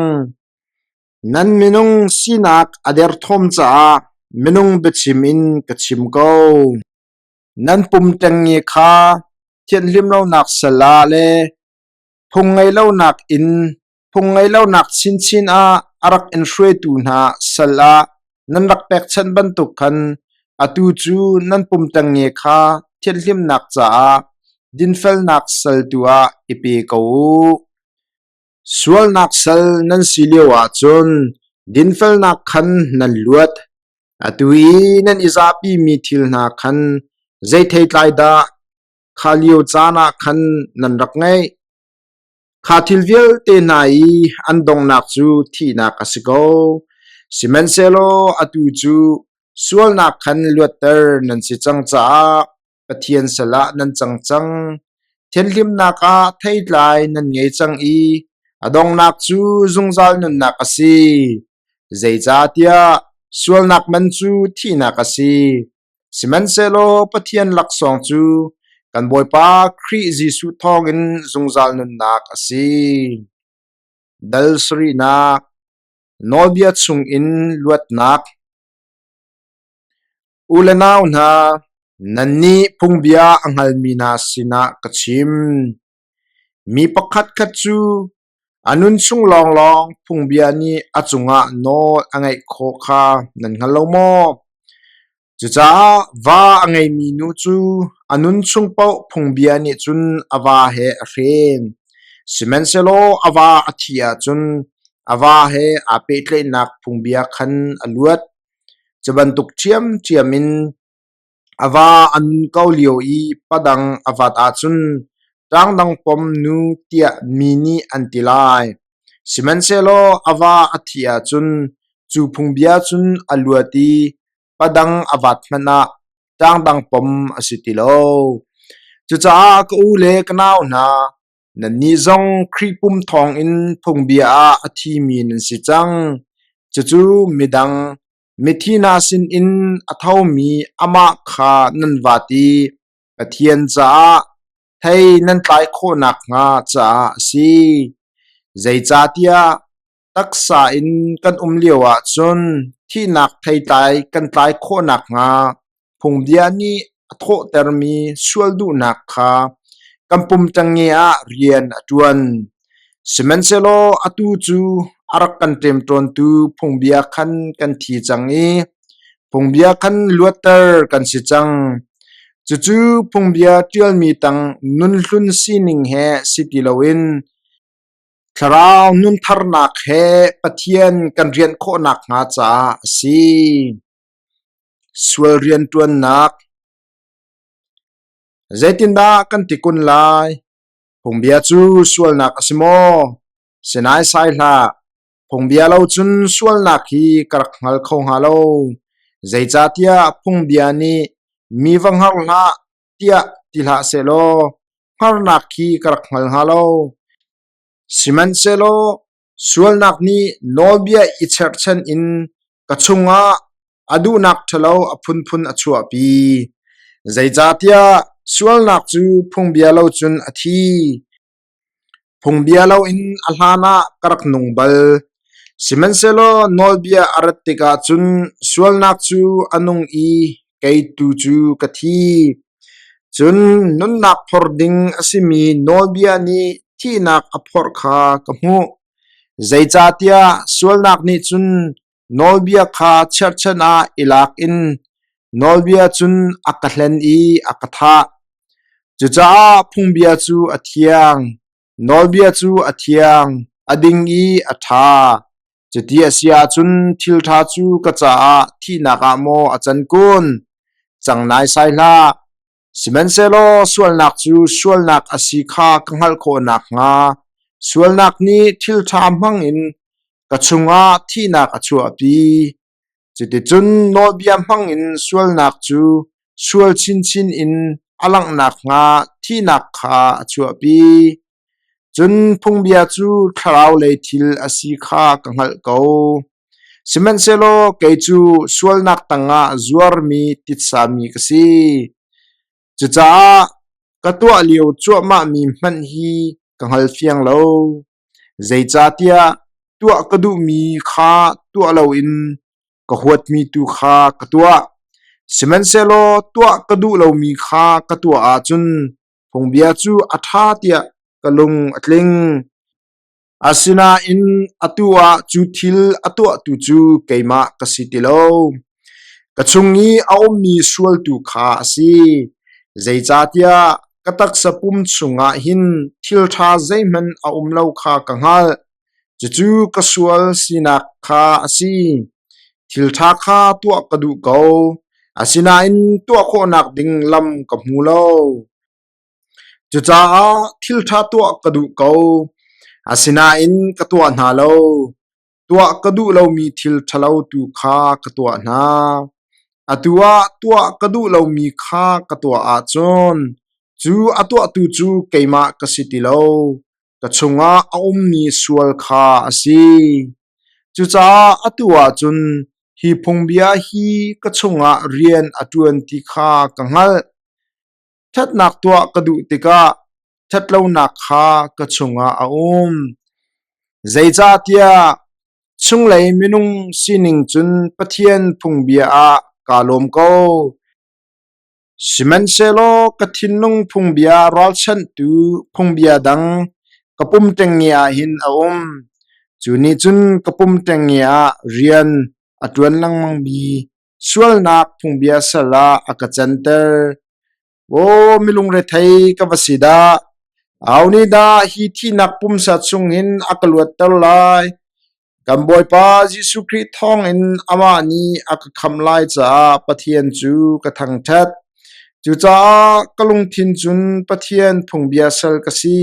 Nan minung sinak a derthawm caah minung biachim in ka chim ko. Nan pum ṭengnge kha thianhlim lonak sal ah le phung ngei lonak in phung ngei lonak chinchin ah a rak in hruaitu hna sal ah nan rak pekchanh bantuk khan atu cu nan pum ṭengnge kha thianhlimnak caah dinfelnak sal tu ah i pe ko u. Sualnak sal nan si lio ahcun dinfelnak khan nan luat. Atu i nan i zapimi thil hna khan zei theitlai dah kha lio caan ah khan nan rak ngeih? Kha thil vialte hna i an donghnak cu thihnak a si ko. Sihmanhsehlaw atu cu sualnak khan luatter nan si cang caah Pathian sal ah nan cang cang. Thianhlimnak ah theitlai nan ngei cang i a donghnak cu zungzal nunnak a si. Zeicahtiah sualnak man cu thihnak a si. Sihmanhsehlaw Pathian laksawng cu kan Bawipa Khrih Jesuh thawngin zungzal nunnak a si. Dal sarihnak Nawlbia chungin luatnak. U le nau hna, nannih phungbia a hngalmi hna sinah ka chim. Mi pakhatkhat cu a nun chung lawnglawng phungbia nih a cungah nawl a ngeih khawh kha nan hngal lo maw? Cucaah va a ngeimi nu cu a nun chung paoh phungbia nih cun a va he a hren. Sihmanhsehlaw a va a thih ahcun a va he aa pehtlaihnak phungbia khan a luat. Cu bantuk ṭhiamṭhiam in a va a nun ko lio i padang a vat ahcun ṭangdang pom nu tiah mi nih an ti lai. Sihmanhsehlaw a va a thih ahcun cu phungbia cun a luat i padang a vat hmanh ah. ṭangdang pom a si ti lo. Cucaah ka u le ka nau hna, nannih zong Khrih pum thawngin phungbia ah a thimi nan si cang. Cucu midang, mithi hna sinin a thomi amah kha nan vat i Pathian caah thei nan tlai khawh nakhnga caah a si. Zeicahtiah taksa in kan um lioah cun thihnak theitlai kan tlai khawh nakhnga phungbia nih a thawhtermi sual duhnak kha kan pum ṭengnge ah rian a ṭuan. Sihmanhsehlaw atu cu a rak kan ṭemṭawntu phungbia khan kan thi cang i phungbia khan luatter kan si cang. Cucu phungbia ṭialmi tang nunhlun sining he si ti loin Thlarau nuntharnak he Pathian kan rianh khawh nakhnga caah a si. Sual rianṭuannak. Zeitindah kan ti kun lai? Phungbia cu sualnak a si maw? Si naisai hlah. Phungbia lo cun sualnak hi ka rak hngal kho hnga lo. Zeicahtiah phungbia nih mi va hngar hlah tiah ti hlah sehlaw hngarnak khi ka rak hngal hnga lo. Sihmanhsehlaw sualnak nih nawlbia i cherhchan in ka chungah a duhnak ṭhalo a phunphun a chuahpi. Zeicahtiah sualnak cu phungbia lo cun a thi. Phungbia loin a hlanah ka rak nung bal. Sihmanhsehlaw nawlbia a rat tikah cun sualnak cu a nung i kei tu cu ka thi. Cun nunnak phor ding a simi nawlbia nih thihnak a phorh kha ka hmuh. Zeicahtiah sualnak nih cun nawlbia kha cherhchan ah i lak in nawlbia cun a ka hlen i a ka thah. Cucaah phungbia cu a thiang, nawlbia cu a thiang, a ding i a ṭha. Cuti a si ahcun thil ṭha cu ka caah thihnak ah maw a can kun? Cang naisai hlah. Sihmanhsehlaw sualnak cu sualnak a si kha ka hngalh khawh nakhnga sualnak nih thil ṭha hmangin ka chungah thihnak a chuahpi. Cuticun nawlbia hmangin sualnak cu sual chinchin in a langh nakhnga thihnak kha a chuahpi. Cun phungbia cu thlarau lei thil a si kha ka hngalh ko. Sihmanhsehlaw kei cu sualnak tangah zuarmi titsami ka si. Cucaah ka tuah lio cuahmahmi hmanh hi ka hngalfiang lo. Zeicahtiah tuah ka duhmi kha tuah loin ka huatmi tu kha ka tuah. Sihmanhsehlaw tuah ka duh lomi kha ka tuah ahcun phungbia cu a ṭha tiah ka lung a tling. Asinain atu ah cu thil a tuahtu cu keimah ka si ti lo. Ka chung i a ummi sualtu kha a si. Zeicahtiah ka taksa pum chungah hin thil ṭha zeihmanh a um lo kha ka hngalh. Cucu ka sual sinak kha a si. Thil ṭha kha tuah ka duh ko, asinain tuah khawhnak ding lam ka hmu lo. Cucaah thil ṭha tuah ka duh ko, asinain ka tuah hna lo. Tuah ka duh lomi thil ṭhalo tu kha ka tuah hna. Atu ah tuah ka duh lomi kha ka tuah ahcun cu a tuahtu cu keimah ka si ti lo, ka chungah a ummi sual kha a si. Cucaah atu ah cun hi phungbia hi ka chungah rian a ṭuan ti kha ka hngalh. Ṭhatnak tuah ka duh tikah ṭhatlonak kha ka chungah a um. Zeicahtiah chunglei minung sining cun Pathian phungbia ah kaa lawm ko. Sihmanhsehlaw ka thinlung phungbia ralchanhtu phungbia dang ka pum ṭengnge ah hin a um. Cu nih cun ka pum ṭengnge ah rian a ṭuan lengmangmi sualnak phungbia sal ah a ka canter. Aw milungrethei ka va si dah! Aho nih dah hi thihnak pumsa chungin a ka luatter lai? Kan Bawipa Jesuh Khrih thawngin amah nih a ka khamh lai caah Pathian cu ka thangṭhat. Cucaah ka lungthin cun Pathian phungbia sal ka si.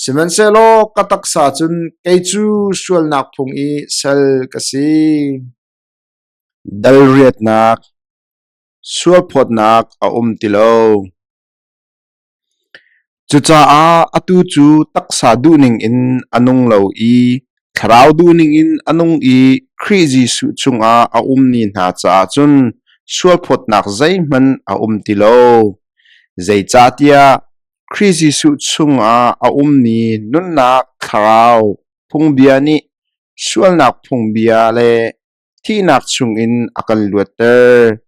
Sihmanhsehlaw ka taksa cun kei cu sualnak phung i sal ka si. Dal riatnak. sualphawtnak a um ti lo. Cucaah atu cu taksa duhning in a nung lo i thlarau duhning in a nung i Khrih Jesuh chungah a ummi hna caah cun sualphawtnak zeihmanh a um ti lo. Zeicahtiah Khrih Jesuh chungah a ummi nunnak thlarau phungbia nih sualnak phungbia le thihnak chungin a kan luatter.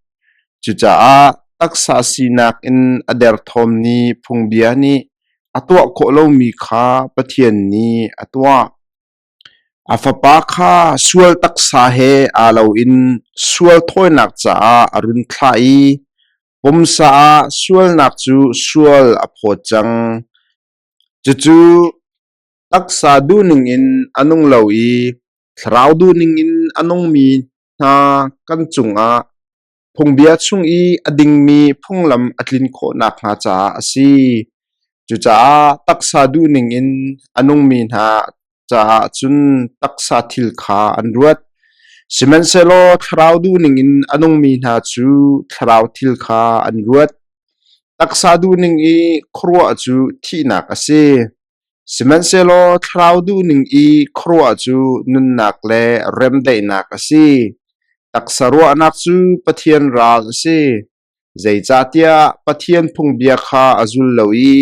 Cucaah taksa sinak in a derthawmmi phungbia nih a tuah khawh lomi kha Pathian nih a tuah. A Fapa kha sual taksa he aa loin sual thawinak caah a run thlah i pumsa ah sualnak cu sual a phawt cang. Cucu taksa duhning in a nung lo i Thlarau duhning in a nungmi hna kan cungah phungbia chung i a dingmi phunglam a tlin khawh nakhnga caah a si. Cucaah taksa duhning in a nungmi hna caah cun taksa thil kha an ruat. Sihmanhsehlaw thlarau duhning in a nungmi hna cu thlarau thil kha an ruat. Taksa duhning i khuaruah cu thihnak a si. Sihmanhsehlaw thlarau duhning i khuaruah cu nunnak le remdaihnak a si. Taksa ruahnak cu Pathian ral a si. Zeicahtiah Pathian phungbia kha a zul lo i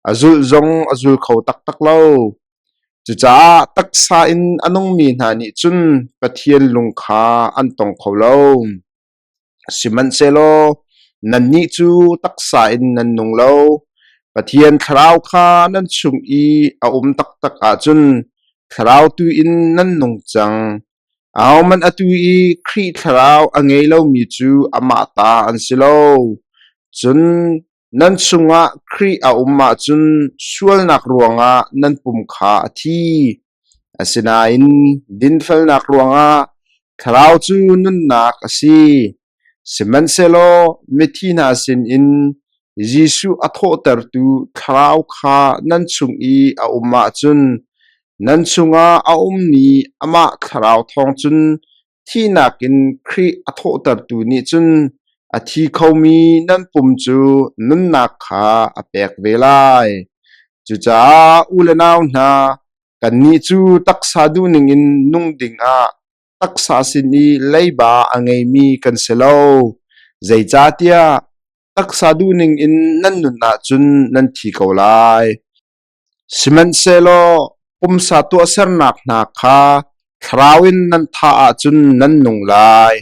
a zulh zong a zul kho taktak lo. Cucaah taksa in a nungmi hna nih cun Pathian lung kha an tong kho lo. Sihmanhsehlaw nannih cu taksa in nan nung lo; Pathian Thlarau kha nan chung i a um taktak ahcun Thlarau tu in nan nung cang. Ahohmanh atu i Khrih Thlarau a ngei lomi cu amah ta an si lo. Cun nan chungah Khrih a um ahcun sualnak ruangah nan pum kha a thi. Asinain dinfelnak ruangah Thlarau cu nunnak a si. Sihmanhsehlaw mithi hna sinin Jesuh a thawhtertu Thlarau kha nan chung i a um ahcun nan chungah a ummi amah Thlarau thawng cun thihnak in Khrih a thawhtertu nih cun a thi khomi nan pum cu nunnak kha a pek ve lai. Cucaah u le nau hna, kannih cu taksa duhning in nung dingah taksa sin i leiba a ngeimi kan si lo. Zeicahtiah taksa duhning in nan nun ahcun nan thi ko lai. Sihmanhsehlaw pumsa tuahsernak hna kha thlarau in nan thah ahcun nan nung lai.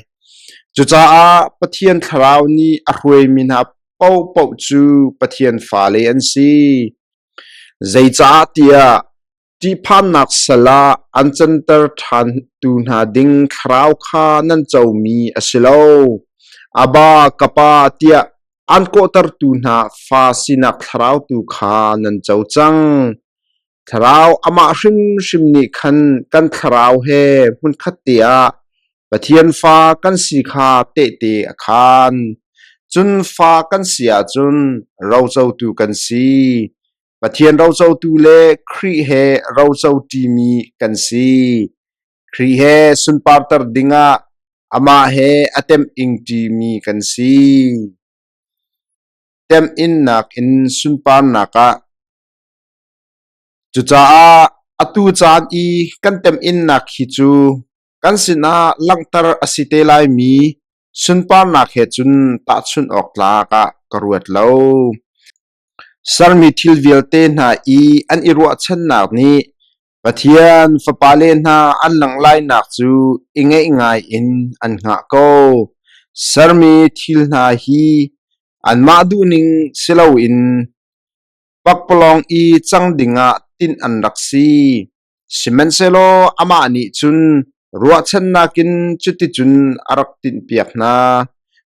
Cucaah Pathian Thlarau nih a hruaimi hna paohpaoh cu Pathian fale an si. Zeicahtiah ṭihphannak sal ah an canter ṭhantu hna ding thlarau kha nan comi a si lo. Abba, ka Pa tiah Aan kawhtertu hna fa sinak thlarau tu kha nan co cang. Thlarau amah hrimhrim nih khan kan thlarau he hmunkhat te ah Pathian fa kan si kha tehte a khaan. Cun fa kan si ahcun rocotu kan si. Pathian rocotu le Khrih he roco ṭimi kan si. Khrih he sunparter dingah amah he a temh-ing ṭimi kan si. Temh-innak in sunparnak ah. Cucaah atu caan i kan temh-innak hi cu kan sinah langhter a si te laimi sunparnak he cun tahchunh awk tlak ah ka ruat lo. Sermi thil vialte hna i an i ruahchannak nih Pathian fapale hna an langh lainak cu i ngaih ngai in an hngah ko. Sermi thil hna hi anmah duhning si loin pakpalawng i cang dingah tinh an rak si. Sihmanhsehlaw amah nih cun ruahchannak in cuticun a rak tinhpiak hna.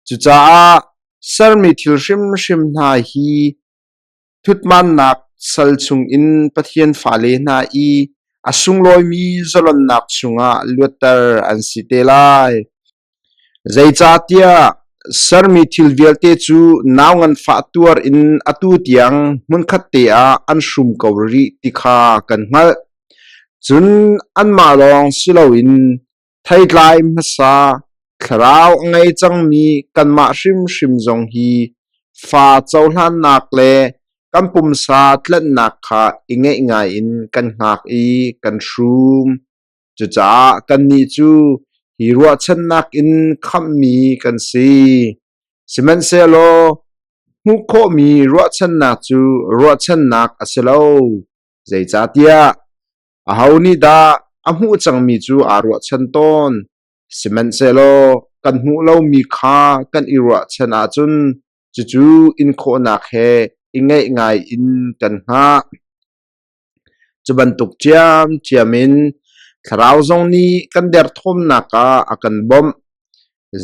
Cucaah sermi thil hrimhrim hna hi Ṭhutmannak sal chungin Pathian fale hna i a sunglawimi zalonnak chungah luatter an si te lai. Zeicahtiah sermi thil vialte cu nau nganfah tuar in atu tiang hmunkhat te ah an hrum ko rih ti kha kan hngalh. Cun anmah lawng si loin theitlai hmasa. Thlarau a ngei cangmi kanmah hrimhrim zong hi fa cohlannak le kan pumsa tlanhnak kha i ngeih ngaiin kan hngak i kan hrum. Cucaah kannih cu hi ruahchannak in khamhmi kan si. Sihmanhsehlaw hmuh khawhmi ruahchannak cu ruahchannak a si lo. Zeicahtiah aho nih dah a hmuh cangmi cu aa ruahchan tawn? Sihmanhsehlaw kan hmuh lomi kha kan i ruahchan ahcun cucu inkhawhnak he i ngaih ngai in kan hngah. Cu bantuk ṭhiamṭhiam in Thlarau zong nih kan derthawmnak ah a kan bawmh.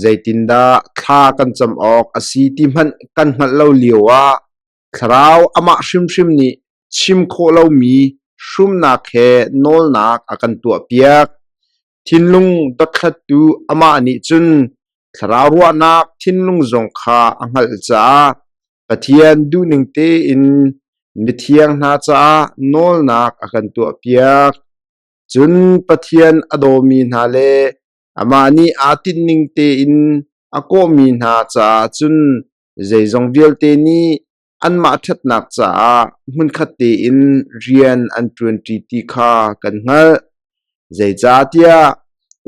Zeitindah thla kan cam awk a si ti hmanh kan hngalh lo lioah Thlarau amah hrimhrim nih chim khawh lomi hrumnak he nawlnak a kan tuahpiak. Thinlung dothlattu amah nih cun thlarau ruahnak thinlung zong kha a hngalh caah Pathian duhning tein mithiang hna caah nawlnak a kan tuahpiak. Cun Pathian a dawmi hna le amah nih aa tinhning tein a kawhmi hna caah cun zeizong vialte nih anmah ṭhatnak caah hmunkhat tein rian an ṭuanṭi ti kha kan hngalh. Zeicahtiah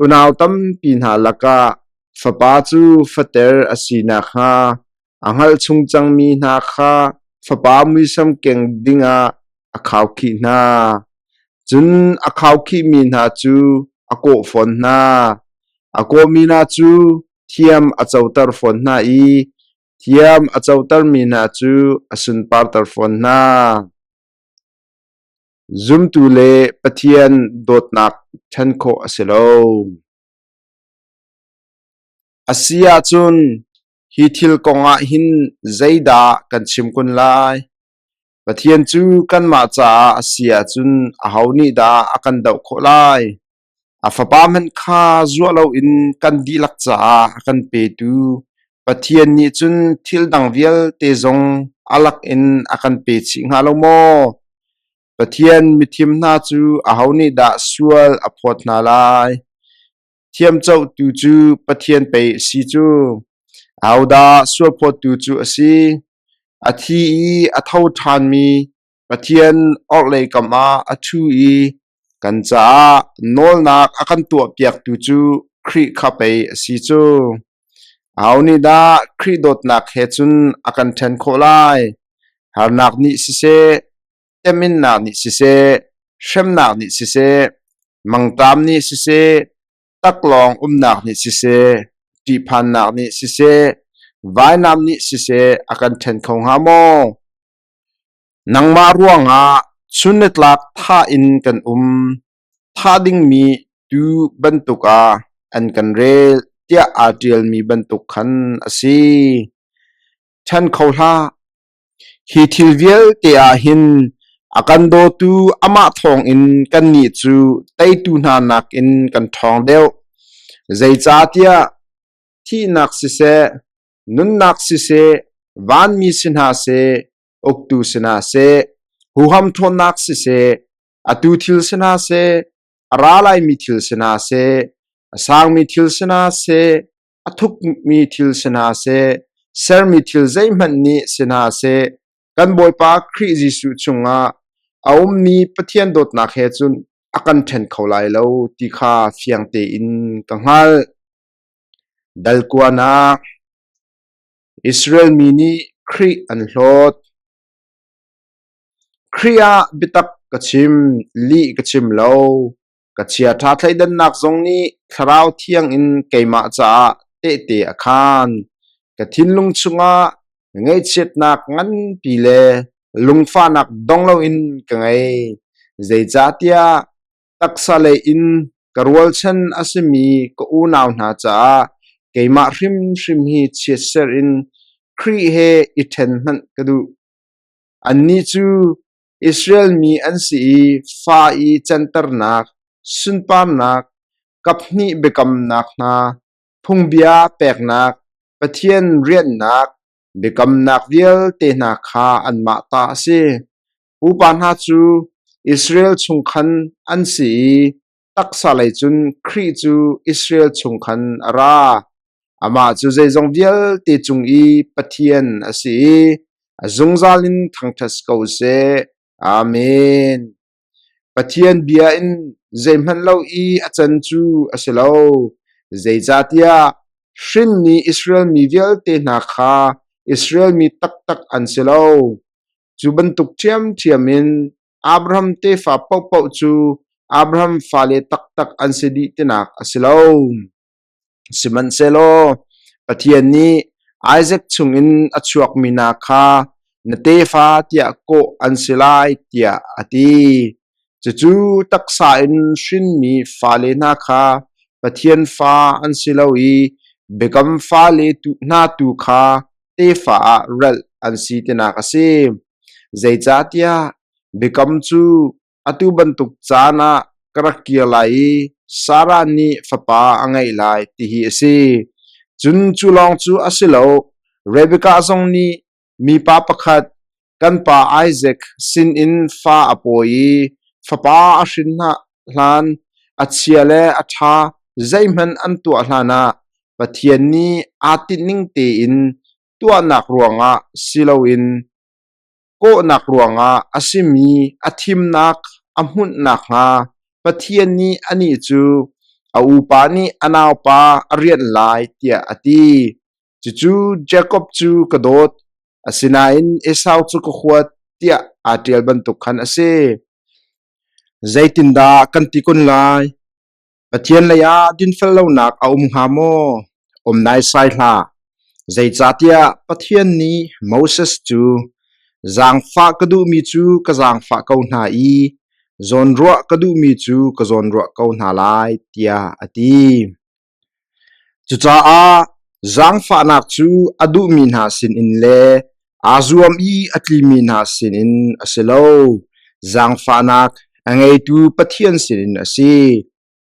unau tampi hna lakah fapa cu fater a si nakhnga a hngalh chung cangmi hna kha fapa muisam keng dingah a khaukhih hna. Cun a khaukhihmi hna cu a kawh fawn hna. A kawhmi hna cu thiam a coter fawn hna i Thiam a cotermi hna cu a sunparter fawn hna. Zumtu le Pathian dawtnak ṭhen khawh a si lo. A si ahcun hi thil kongah hin zeidah kan chim kun lai? Pathian cu kanmah caah a si ahcun aho nih dah a kan doh khawh lai? A Fapa hmanh kha zuah loin kan dihlak caah a kan petu Pathian nih cun thil dang vialte zong a lakin a kan pe chih hnga lo maw? Pathian mithim hna cu aho nih dah sual a phawt hna lai? Thiamcohtu cu Pathian pei a si cu. Ahodah sualphawttu cu a si? A thi i a tho ṭhanmi Pathian orhlei kam ah a ṭhu i kan caah nawlnak a kan tuahpiaktu cu Khrih kha pei a si cu. Aho nih dah Khrih dawtnak he cun a kan ṭhen khawh lai? Harnak nih siseh, teminnak nih siseh, hremnak nih siseh, mangṭam nih siseh, taklawng umnak nih siseh, ṭihphannak nih siseh, vainam nih siseh a kan ṭhen kho hnga maw? Nangmah ruangah chun nitlak thah in kan um, thah dingmi tuu bantuk ah an kan rel tiah aa ṭialmi bantuk khan a si. Ṭhen kho hlah. Hi thil vialte ah hin a kan dawtu amah thawngin kannih cu teitu hna nakin kan ṭhawng deuh. Zeicahtiah thihnak siseh, nunnak siseh, vanmi si hna seh, uktu si hna seh, huham ṭhawnnak siseh, atu thil si hna seh, a ra laimi thil si hna seh, a sangmi thil si hna seh, a thukmi thil si hna seh, sermi thil zeihmanh nih si hna seh, kan Bawipa Khrih Jesuh chungah a ummi Pathian dawtnak he cun a kan ṭhen kho lai lo ti kha fiang tein ka hngalh. Dal kuanak Israel mi nih Khrih an hlawt. Khrih ah biatak ka chim, lih ka chim lo. Ka chiaṭha thleidannak zong nih Thlarau Thiang in keimah caah tehte a khaan. Ka thinlung chungah ngaihchiatnak nganpi le lungfahnak dong loin ka ngei. Zeicahtiah taksa lei in ka rualchan a simi ka unau hna caah keimah hrimhrim hi chiatserh in Khrih he i ṭhen hmanh ka duh. Annih cu Israel mi an si i fa i canternak, sunparnak, kaphnih biakamnak hna, phungbia peknak, Pathian rianhnak, biakamnak vialte hna kha anmah ta a si. Pupa hna cu Israel chung khan an si i taksa lei cun Khrih cu Israel chung khan a ra. Amah cu zeizong vialte cung i Pathian a si i a zungzal in thangṭhat ko seh. Amen. Pathian bia in zeihmanh lo i a can cu a si lo, zeicahtiah hrinmi Israel mi vialte hna kha Israel mi taktak an si lo. Cu bantuk ṭhiamṭhiam in Abraham tefa paohpaoh cu Abraham fale taktak an si dih tinak a si lo. Sihmanhsehlaw Pathian nih Isaac chungin a chuakmi hna kha na tefa tiah kawh an si lai tiah a ti. Cucu taksa in hrinmi fale hna kha Pathian fa an si lo i biakam fale hna tu kha tefa ah ralh an si tinak a si. Zeicahtiah biakam cu Atu bantuk caan ah ka rak kir lai i Sarah nih fapa a ngeih lai ti hi a si. Cun cu lawng cu a si lo, Rebekah zong nih mipa pakhat kan pa Isaac sinin fa a pawi i fapa a hrin hna hlan a chia le a ṭha zeihmanh an tuah hlanah Pathian nih aa tinhning tein tuahnak ruangah si loin Kawhnak ruangah a simi a thimnak a hmunh nakhnga Pathian nih anih cu a upa nih a naupa a rianh lai tiah a ti. Cucu Jakob cu ka dawt, asinain Esau cu ka huat tiah aa ṭial bantuk khan a si. Zeitindah kan ti kun lai? Pathian lei ah dinfel lonak a um hnga maw? Um naisai hlah. Zeicahtiah Pathian nih Moses cu, Zaangfah ka duhmi cu ka zaangfah ko hna i zawnruah ka duhmi cu ka zawnruah ko hna lai, tiah a ti. Cucaah zaangfahnak cu a duhmi hna sinin le aa zuam i a tlimi hna sinin a si lo, zaangfahnak a ngeitu Pathian sinin a si.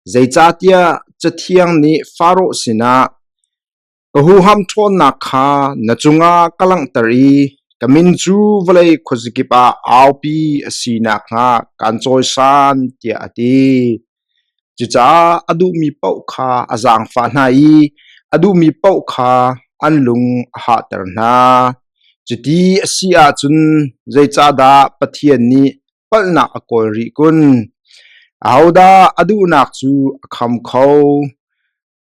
Zeicahtiah Cathiang nih Faraoh sinah, Ka huham ṭhawnnak kha na cungah ka langhter i ka min cu vawlei khuazakip ah aupi a si nakhnga kaan cawisan, tiah a ti. Cucaah a duhmi paoh kha a zaangfah hna i a duhmi paoh kha an lung a hahter hna. Cuti a si ahcun zeicahdah Pathian nih palhnak a kawl rih kun? Ahodah a duhnak cu a kham kho?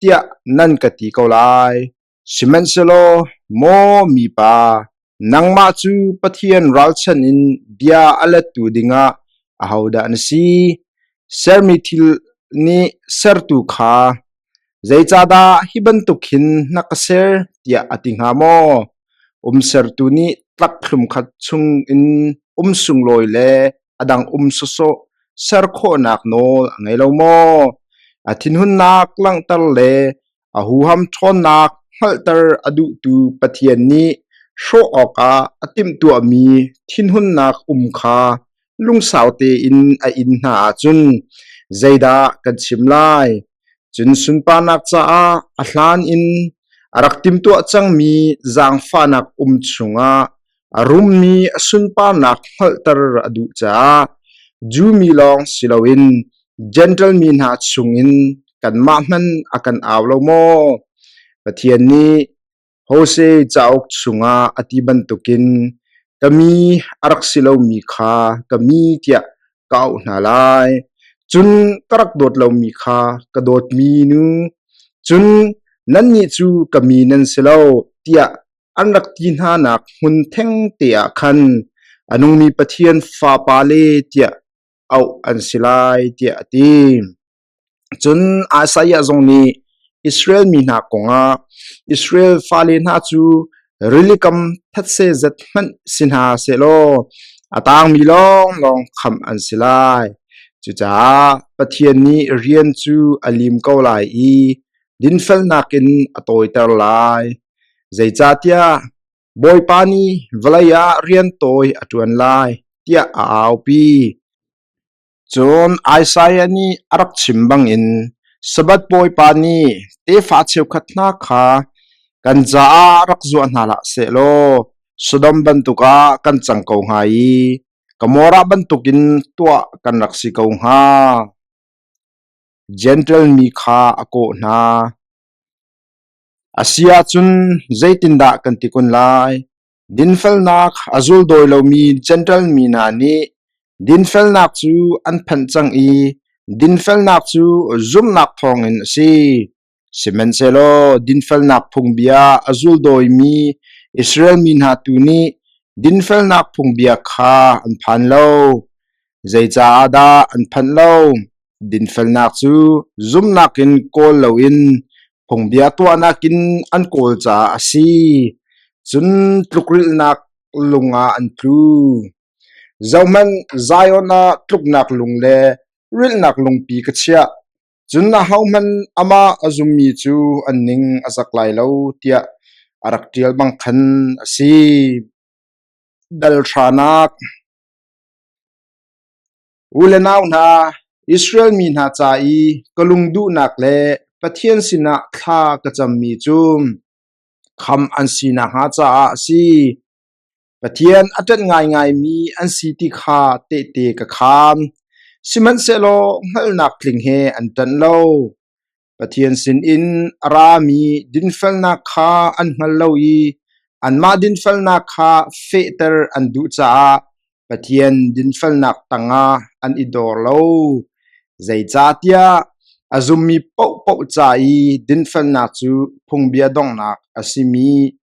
tiah nan ka ti ko lai. Sihmanhsehlaw maw mipa, nangmah cu Pathian ralchanh in bia a lettu dingah ahodah na si? Sermi thil nih sertu kha, zeicahdah hi bantuk hin na ka ser tiah a ti hnga maw? Umsertu nih tlakhlum khat chungin um sunglawi le a dang um sawsawh ser khawhnak nawl a ngei lo maw? A thinhunnak langhter le a huham ṭhawnnak hngalhter a duhtu Pathian nih hrawh awkah a timhtuahmi thinhunnak um kha lungsau tein a in hna ahcun zeidah kan chim lai? Cun sunparnak caah a hlan in a rak timhtuah cangmi zaangfahnak um chungah a rummi a sunparnak hngalhter a duh caah Jew mi lawng si loin Jentail mi hna chungin kanmah hmanh a kan au lo maw? Pathian nih Hosea cauk chungah a ti bantukin ka mi a rak si lomi kha ka mi tiah ka auh hna lai. Cun ka rak dawt lomi kha ka dawtmi nu, cun nannih cu ka mi nan si lo tiah an rak ti hnanak hmun thengte ah khan a nungmi Pathian fapale tiah auh an si lai tiah a ti. Cun Isaiah zong nih Israel mi hna kongah Israel fale hna cu rilikam thetse zat hmanh si hna sehlaw a tangmi lawnglawng khamh an si lai. Cucaah Pathian nih rian cu a lim ko lai i dinfelnak in a tawiter lai. Zeicahtiah Bawipa nih vawlei ah rian tawi a ṭuan lai, tiah a aupi. Cun Isaiah nih a rak chim bangin Sabbath Bawipa nih tefa cheukhat hna kha kan caah rak zuah hna hlah sehlaw Sodom bantuk ah kan cang ko hnga i Gomorrah bantukin tuah kan rak si ko hnga. Jentail mi kha a kawh hna. A si ahcun zeitindah kan ti kun lai? Dinfelnak a zuldawi lomi Jentail mi hna nih dinfelnak cu an phanh cang i dinfelnak cu zumhnak thawngin a si. Sihmanhsehlaw dinfelnak phungbia a zuldawimi Israel mi hna tu nih dinfelnak phungbia kha an phan lo. Zeicaah dah an phanh lo? Dinfelnak cu zumhnak in kawl loin phungbia tuahnak in an kawl caah a si. Cun tlukrilhnak lung ah an tlu. Zohhmanh, Zion ah tluknak lung le rilhnak lungpi ka chiah. Cun ahohmanh amah a zummi cu an ning a zak lai lo tiah a rak ṭial bang khan a si. Dal hranak U le nau hna, Israel mi hna ca i ka lungduhnak le Pathian sinah thla ka cammi cu khamh an si nakhnga caah a si. Pathian a ṭanh ngaingaimi an si ti kha tehte ka khaan, sihmanhsehlaw hngalhnak tling he an ṭanh lo. Pathian sinin a rami dinfelnak kha an hngal lo i anmah dinfelnak kha fehter an duh caah Pathian dinfelnak tangah an i dor lo. Zeicahtiah a zummi paohpaoh ca i dinfelnak cu phungbia donghnak a simi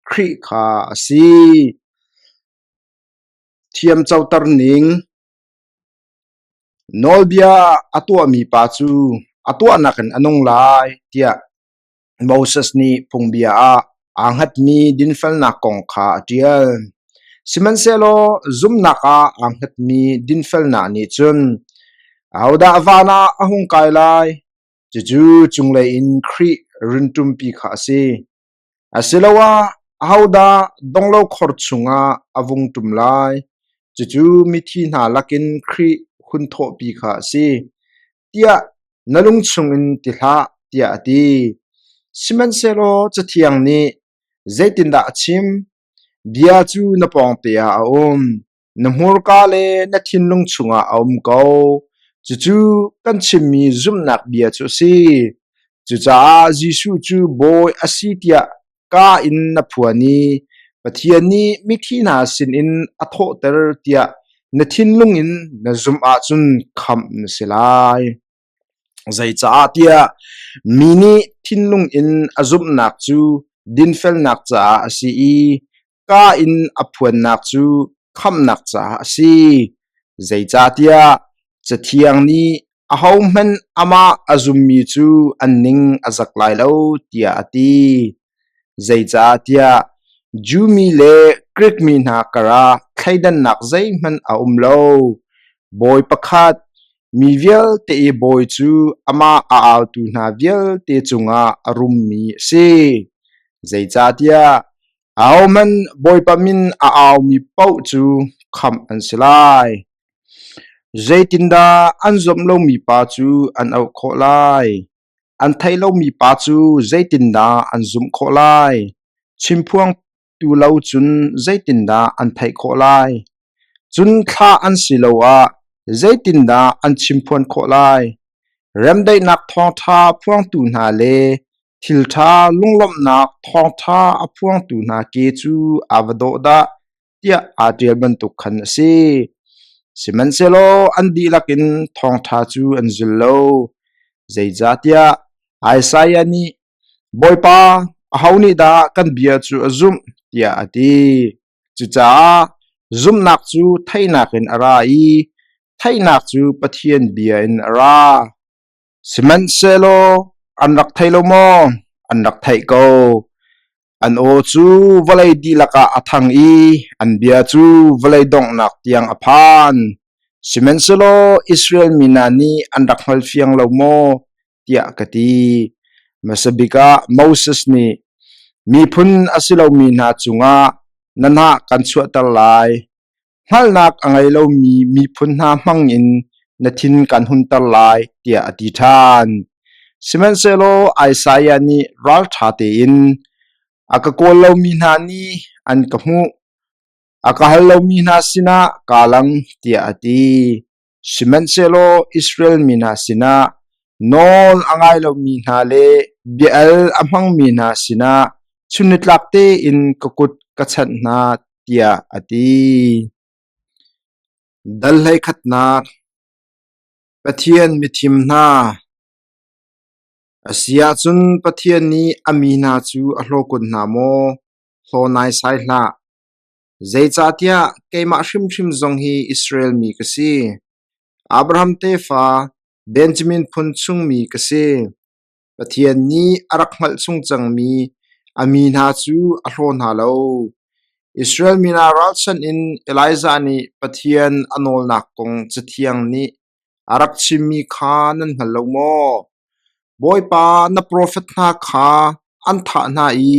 Khrih kha a si. Thiamcoter ning Nawlbia a tuahmi pa cu a tuahnak in a nung lai tiah Moses nih phungbia ah aa hngatmi dinfelnak kong kha a ṭial. Sihmanhsehlaw zumhnak ah aa hngatmi dinfelnak nih cun ahodah van ah a hung kai lai? Cucu cunglei in Khrih rinṭumpi kha a si. Asiloah ahodah donglo khor chungah a vung ṭum lai? Cucu mithi hna lakin Khrih hun thawhpi kha a si, tiah na lung chungin ti hlah, tiah a ti. Sihmanhsehlaw Cathiang nih zeitindah a chim? Bia cu na pawngte ah a um, Na hmurka le na thinlung chungah a um ko. Cucu kan chimmi zumhnak bia cu a si. Cucaah Jesuh cu Bawi a si tiah kaa in na phuan i Pathian nih mithi hna sinin a thawhter tiah na thinlung in na zumh ahcun khamh na si lai. Zeicaah tiah mi nih thinlung in a zumhnak cu dinfelnak caah a si i kaa in a phuannak cu khamhnak caah a si. Zeicahtiah Cathiang nih ahohmanh amah a zummi cu an ning a zak lai lo tiah a ti. Zeicahtiah Jew mi le Grik mi hna karah thleidannak zeihmanh a um lo. Bawi pakhat, mi vialte i bawi cu amah a autu hna vialte cungah a rummi a si. Zeicahtiah ahohmanh Bawipa min a aumi paoh cu khamh an si lai. Zeitindah an zumh lomi pa cu an auh khawh lai? An theih lomi pa cu zeitindah an zumh khawh lai? Chimphuangtu lo cun zeitindah an theih khawh lai? Cun thlah an si lo ah zeitindah an chimphuan khawh lai? Remdaihnak thawngṭha phuangtu hna le thilṭha lunglawmhnak thawngṭha a phuangtu hna ke cu aa va dawh dah tiah aa ṭial bantuk khan a si. Sihmanhsehlaw an dihlak in thawngṭha cu an zul lo. Zeicahtiah Isaiah nih, Bawipa, aho nih dah kan bia cu a zumh? tiah a ti. Cucaah zumhnak cu theihnak in a ra i theihnak cu Pathian bia in a ra. Sihmanhsehlaw an rak thei lo maw? An rak theih ko. An aw cu vawlei dihlak ah a thang i an bia cu vawlei donghnak tiang a phan. Sihmanhsehlaw Israel mi hna nih an rak hngalfiang lo maw? tiah ka ti. Hmasa bik ah Moses nih, Miphun a si lomi hna cungah na hnah kan chuahter lai. Hngalhnak a ngei lomi miphun hna hmangin na thin kan hunter lai, tiah a ti ṭhan. Sihmanhsehlaw Isaiah nih ralṭha tein, A ka kawl lomi hna nih an ka hmuh, a ka hal lomi hna sinah kaa lang, tiah a ti. Sihmanhsehlaw Israel mi hna sinah. Nawl a ngai lomi hna le bia-al a hmangmi hna sinah chunnitlak tein ka kut ka chanh hna, tiah a ti. Dal 13 Pathian mithim hna. A si ahcun Pathian nih a mi hna cu a hlaw kun hna maw? Hlaw naisai hlah. Zeicahtiah keimah hrimhrim zong hi Israel mi ka si. Abraham tefa Benjamin phun chungmi ka si. Pathian nih a rak hngalh chung cangmi a mi hna cu a hlaw hna lo. Israel mi hna ralchanh in Elijah nih Pathian a nawlnak kong Cathiang nih a rak chimmi kha nan hngal lo maw? Bawipa na profet hna kha an thah hna i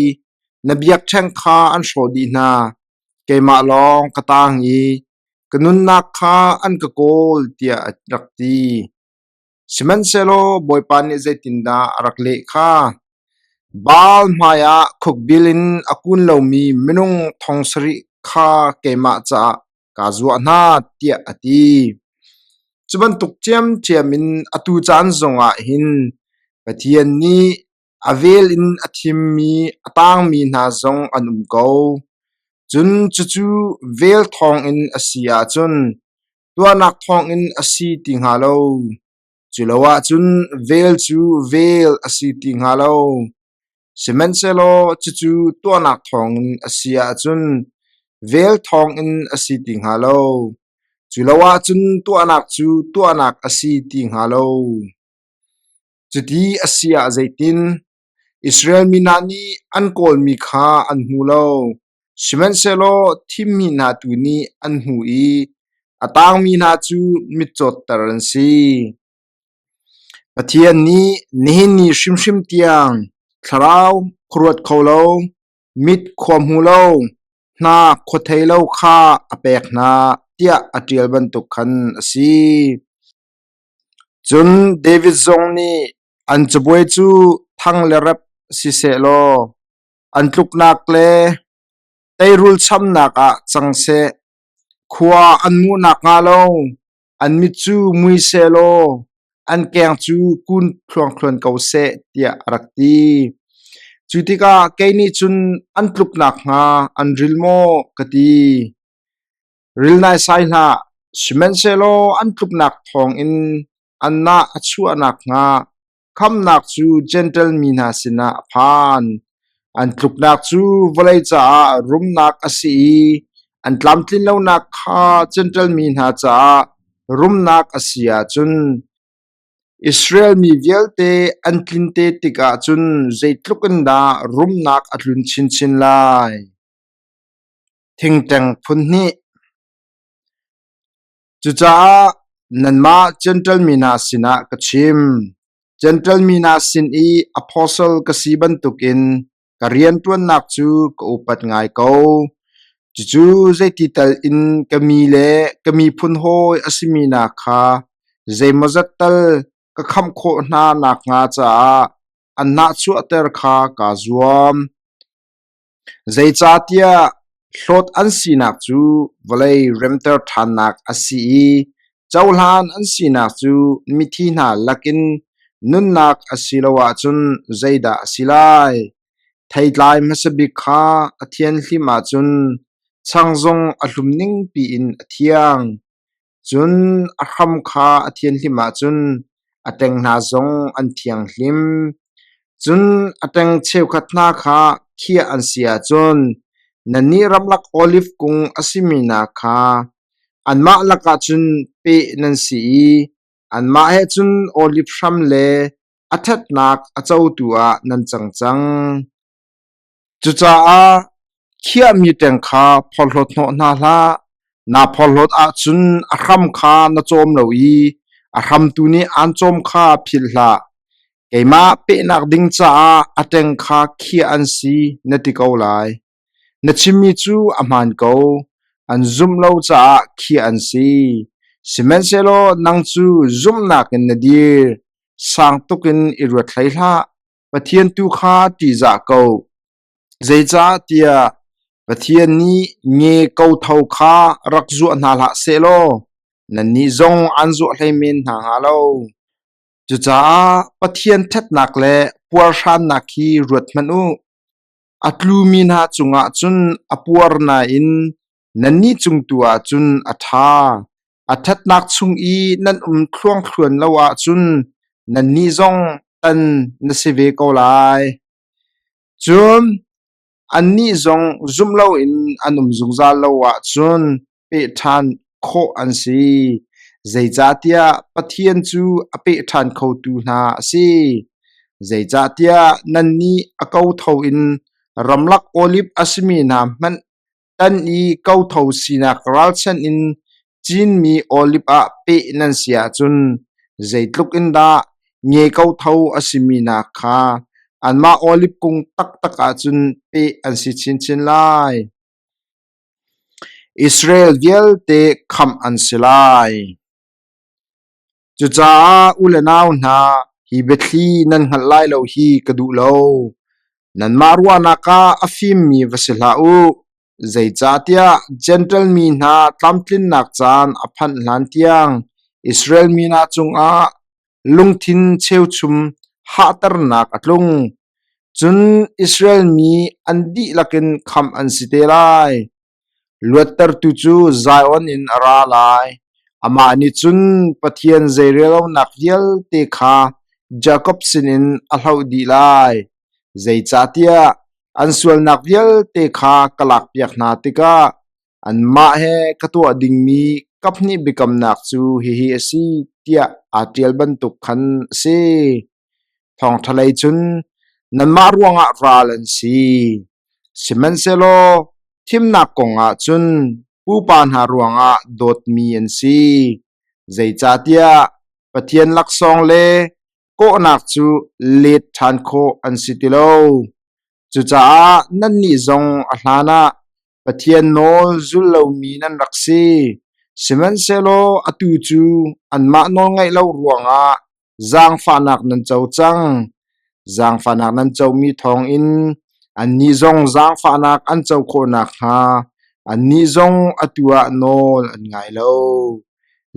na biakṭheng kha an hrawh dih hna. Keimah lawng ka taang i ka nunnak kha an ka kawl, tiah a rak ti. Sihmanhsehlaw Bawipa nih zeitindah a rak leh kha? Baal hmaiah khukbil in a kun lomi minung thong sarih kha keimah caah kaa zuah hna, tiah a ti. Cu bantuk ṭhiamṭhiam in atu caan zongah hin Pathian nih a vel in a thimmi a tangmi hna zong an um ko. Cun cucu vel thawngin a si ahcun tuahnak thawngin a si ti hnga lo. Culo ahcun vel cu vel a si ti hnga lo. Sihmanhsehlaw cucu tuahnak thawngin a si ahcun vel thawngin a si ti hnga lo. Culo ahcun tuahnak cu tuahnak a si ti hnga lo. Cuti a si ah zeitin? Israel mi hna nih an kawlmi kha an hmu lo, sihmanhsehlaw thimmi hna tu nih an hmu i a tangmi hna cu mitcawtter an si. Pathian nih nihin ni hrimhrim tiang thlarau khuaruat kho lo, mit khua hmu lo, hna khua thei lo kha a pek hna tiah a ṭial bantuk khan a si. Cun David zong nih an cabuai cu thang le rep sisehlaw an tluknak le teirul chamnak ah cang seh. Khua an muh nakhnga lo an mit cu mui sehlaw an keng cu kun thluangthluan ko seh, tiah a rak ti. Cu tikah kei nih cun an tluk nakhnga an ril maw ka ti. Ril naisai hlah, sihmanhsehlaw an tluknak thawngin an nah a chuah nakhnga khamhnak cu Jentail mi hna sinah a phan. An tluknak cu vawlei caah rumnak a si i an tlamtlin lonak kha Jentail mi hna caah rumnak a si ahcun Israel mi vialte an tlin te tikah cun zeitluk in dah rumnak a tlun chinchin lai. Thingṭeng phunhnih. Cucaah nanmah Jentail mi hna sinah ka chim. Jentail mi hna sin i apostle ka si bantukin ka rianṭuannak cu ka upat ngai ko. Cucu zeiti tal in ka mi le ka miphun hawi a simi hna kha zeimawzat tal ka khamh khawh hna nakhnga caah an nahchuahter kha kaa zuam. Zeicahtiah hlawt an sinak cu vawlei remter ṭhannak a si i cohlan an sinak cu mithi hna lakin nunnak a si lo ahcun zeidah a si lai? Theitlai hmasa bik kha a thianhlim ahcun chang zong a hlum ningpi in a thiang. Cun a hram kha a thianhlim ahcun a ṭeng hna zong an thianghlim. Cun a ṭeng cheukhat hna kha khiah an si ahcun nannih ramlak oliv kung a simi hna kha anmah lakah cun peh nan si i anmah he cun oliv hram le a ṭhatnak a cotu ah nan cang cang. Cucaah khiahmi ṭeng kha phorhlawt hnawh hna hlah. Naa phorhlawt ahcun a hram kha na cawm lo i a hramtu nih aan cawm kha philh hlah. Keimah pehnak ding caah a ṭeng kha khiah an si na ti ko lai. Na chimmi cu a hmaan ko. An zumh lo caah khiah an si. Sihmanhsehlaw nang cu zumhnak in na dir. Sang tuk in i ruat hlei hlah. Pathian tu kha ṭihzah ko. Zeicahtiah Pathian nih nge kotho kha rak zuah hna hlah sehlaw nannih zong aan zuah hlei men hna hnga lo. Cucaah Pathian ṭhatnak le puarhrannak hi ruat hmanh u. A tlumi hna cungah cun a puar nain nannih cung tu ah cun a ṭha. A ṭhatnak chung i nan um thluangthluan lo ahcun nannih zong tan na si ve ko lai. Cun annih zong zumh loin an um zungzal lo ahcun peh ṭhan khawh an si. Zeicahtiah Pathian cu a peh ṭhan khotu hna a si. Zeicahtiah nannih a kotho in ramlak oliv a simi hna hmanh tan i kotho sinak ralchanh in cinmi oliv ah peh nan si ahcun zeitluk in dah nge kotho a simi hna kha anmah oliv kung taktak ahcun peh an si chinchin lai. Israel vialte khamh an si lai. Cucaah u le nau hna, hi biathli nan hngalh lai lo hi ka duh lo. Nanmah ruahnak ah a fimmi va si hlah u, zeicahtiah Jentail mi hna tlamtlinnak caan a phanh hlantiang Israel mi hna cungah lungthin cheuchum hahternak a tlung. Cun Israel mi an dihlak in khamh an si te lai. Luattertu cu Zion in a ra lai. Amah nih cun Pathian zeirellonak vialte kha Jakob sinin a hloh dih lai. Zeicahtiah an sualnak vialte kha ka lakpiak hna tikah anmah he ka tuah dingmi kaphnih biakamnak cu hihi a si tiah aa ṭial bantuk khan a si. Thawngṭha lei cun nanmah ruangah ral an si. Sihmanhsehlaw thimnak kong ah cun pupa hna ruangah dawtmi an si. Zeicahtiah Pathian laksawng le kawhnak cu let ṭhan khawh an si ti lo. Cucaah nannih zong a hlanah Pathian nawl zul lomi nan rak si. Sihmanhsehlaw atu cu anmah nawlngaih lo ruangah zaangfahnak nan co cang. Zaangfahnak nan comi thawngin annih zong zaangfahnak an co khawh nakhnga annih zong atu ah nawl an ngai lo.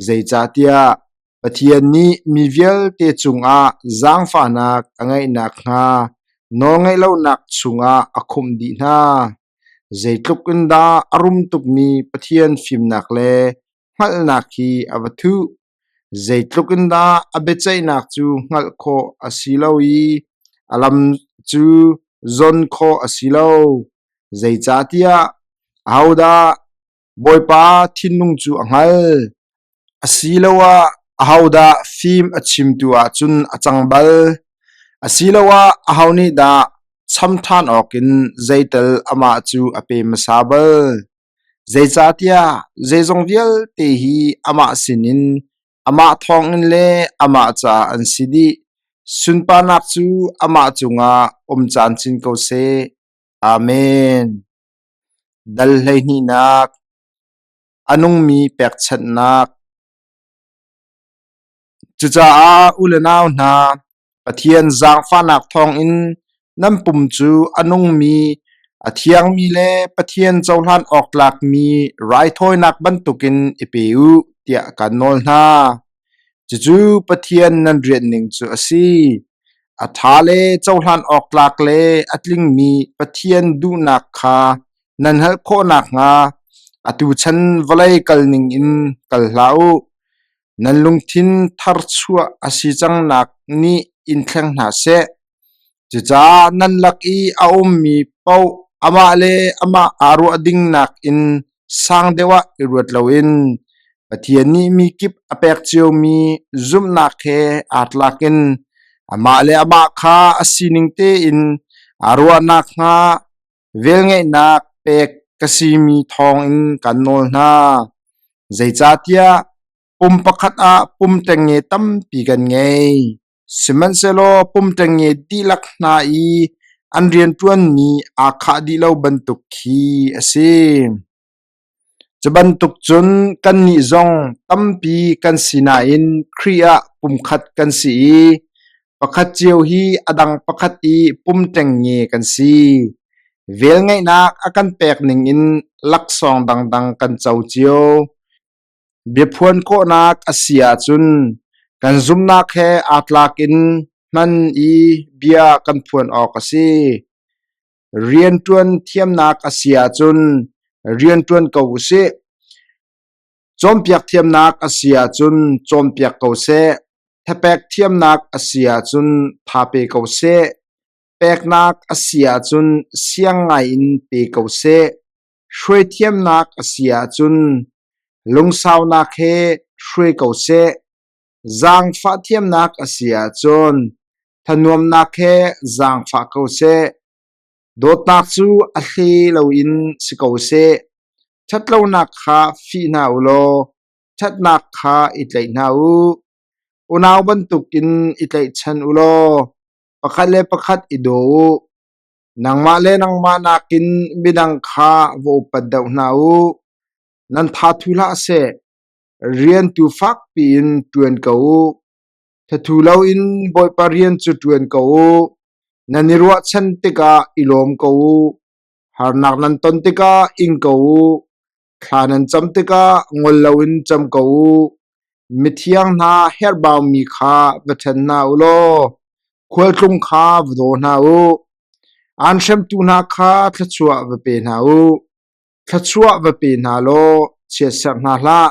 Zeicahtiah Pathian nih mi vialte cungah zaangfahnak a ngeih nakhnga nawlngaih lonak chungah a khumh dih hna. Zeitluk in dah a rum tukmi Pathian fimnak le hngalhnak hi a va thuh! Zeitluk in dah a biaceihnak cu hngalh khawh a si lo i a lam cu zon khawh a si lo. Zeicahtiah ahodah Bawipa thinlung cu a hngal? Asiloah ahodah fim a chimtu ahcun a cang bal? Asiloah aho nih dah cham ṭhan awkin zeital amah cu a pe hmasa bal? Zeicahtiah zeizong vialte hi amah sinin, amah thawngin le amah caah an si dih. Sunparnak cu amah cungah um caan chin ko seh. Amen. Dal hleihnihnak A nungmi pekchanhnak Cucaah u le nau hna, Pathian zaangfahnak thawngin nan pum cu a nungmi, a thiangmi le Pathian cohlan awk tlakmi raithawinak bantukin i pe u tiah kan nawl hna. Cucu Pathian nan rianh ning cu a si. A ṭha le cohlan awk tlak le a tlingmi Pathian duhnak kha nan hngalh khawh nakhnga atu chan vawlei kal ning in kal hlah u. Nan lungthin tharchuah a si cangnak nih in thleng hna seh. Cucaah nan lak i a ummi paoh amah le amah aa ruah ding nakin sang deuh ah i ruat loin Pathian nih mi kip a pek ciomi zumhnak he aa tlak in amah le amah kha a sining tein aa ruah nakhnga velngeihnak pek ka simi thawngin kan nawl hna. Zeicahtiah pum pakhat ah pum ṭengnge tampi kan ngei. Sihmanhsehlaw pum ṭengnge dihlak hna i an rianṭuanmi aa khah dih lo bantuk khi a si. Cu bantuk cun kannih zong tampi kan si nain Khrih ah pumkhat kan si i pakhat cio hi a dang pakhat i pum ṭengnge kan si. Velngeihnak a kan pek ningin laksawng dangdang kan co cio. Biaphuan khawhnak a si ahcun Kan zumhnak he aa tlak in hman i bia kan phuan awk a si. Rianṭuan thiamnak a si ahcun rianṭuan ko u sih. Cawnpiak thiamnak a si ahcun cawnpiak ko seh. Thapek thiamnak a si ahcun tha pe ko seh. Peknak a si ahcun siang ngai in pe ko seh. Hruai thiamnak a si ahcun lungsaunak he hruai ko seh. Zaangfah thiamnak a si ahcun thanuamnak he zaangfah ko seh. Dawtnak cu a hle loin si ko seh. Ṭhatlonak kha fih hna u law ṭhatnak kha i tlaih hna u. Unau bantukin i tlaihchan u law pakhat le pakhat i daw u. Nangmah le nangmah nakin midang kha va upat deuh hna u. Nan tha thu hlah seh. Rian tu fak piin ṭuan ko u. Thathu loin Bawipa rian cu ṭuan ko u. Nan i ruahchan tikah i lawm ko u. Harnak nan ton tikah ing ko u. Thla nan cam tikah ngol loin cam ko u. Mithiang hna herhbaumi kha va ṭhen hna u law khualtlung kha va daw hna u. Aan hremtu hna kha thluachuah va pe hna u. Thluachuah va pe hna law chiatserh hna hlah.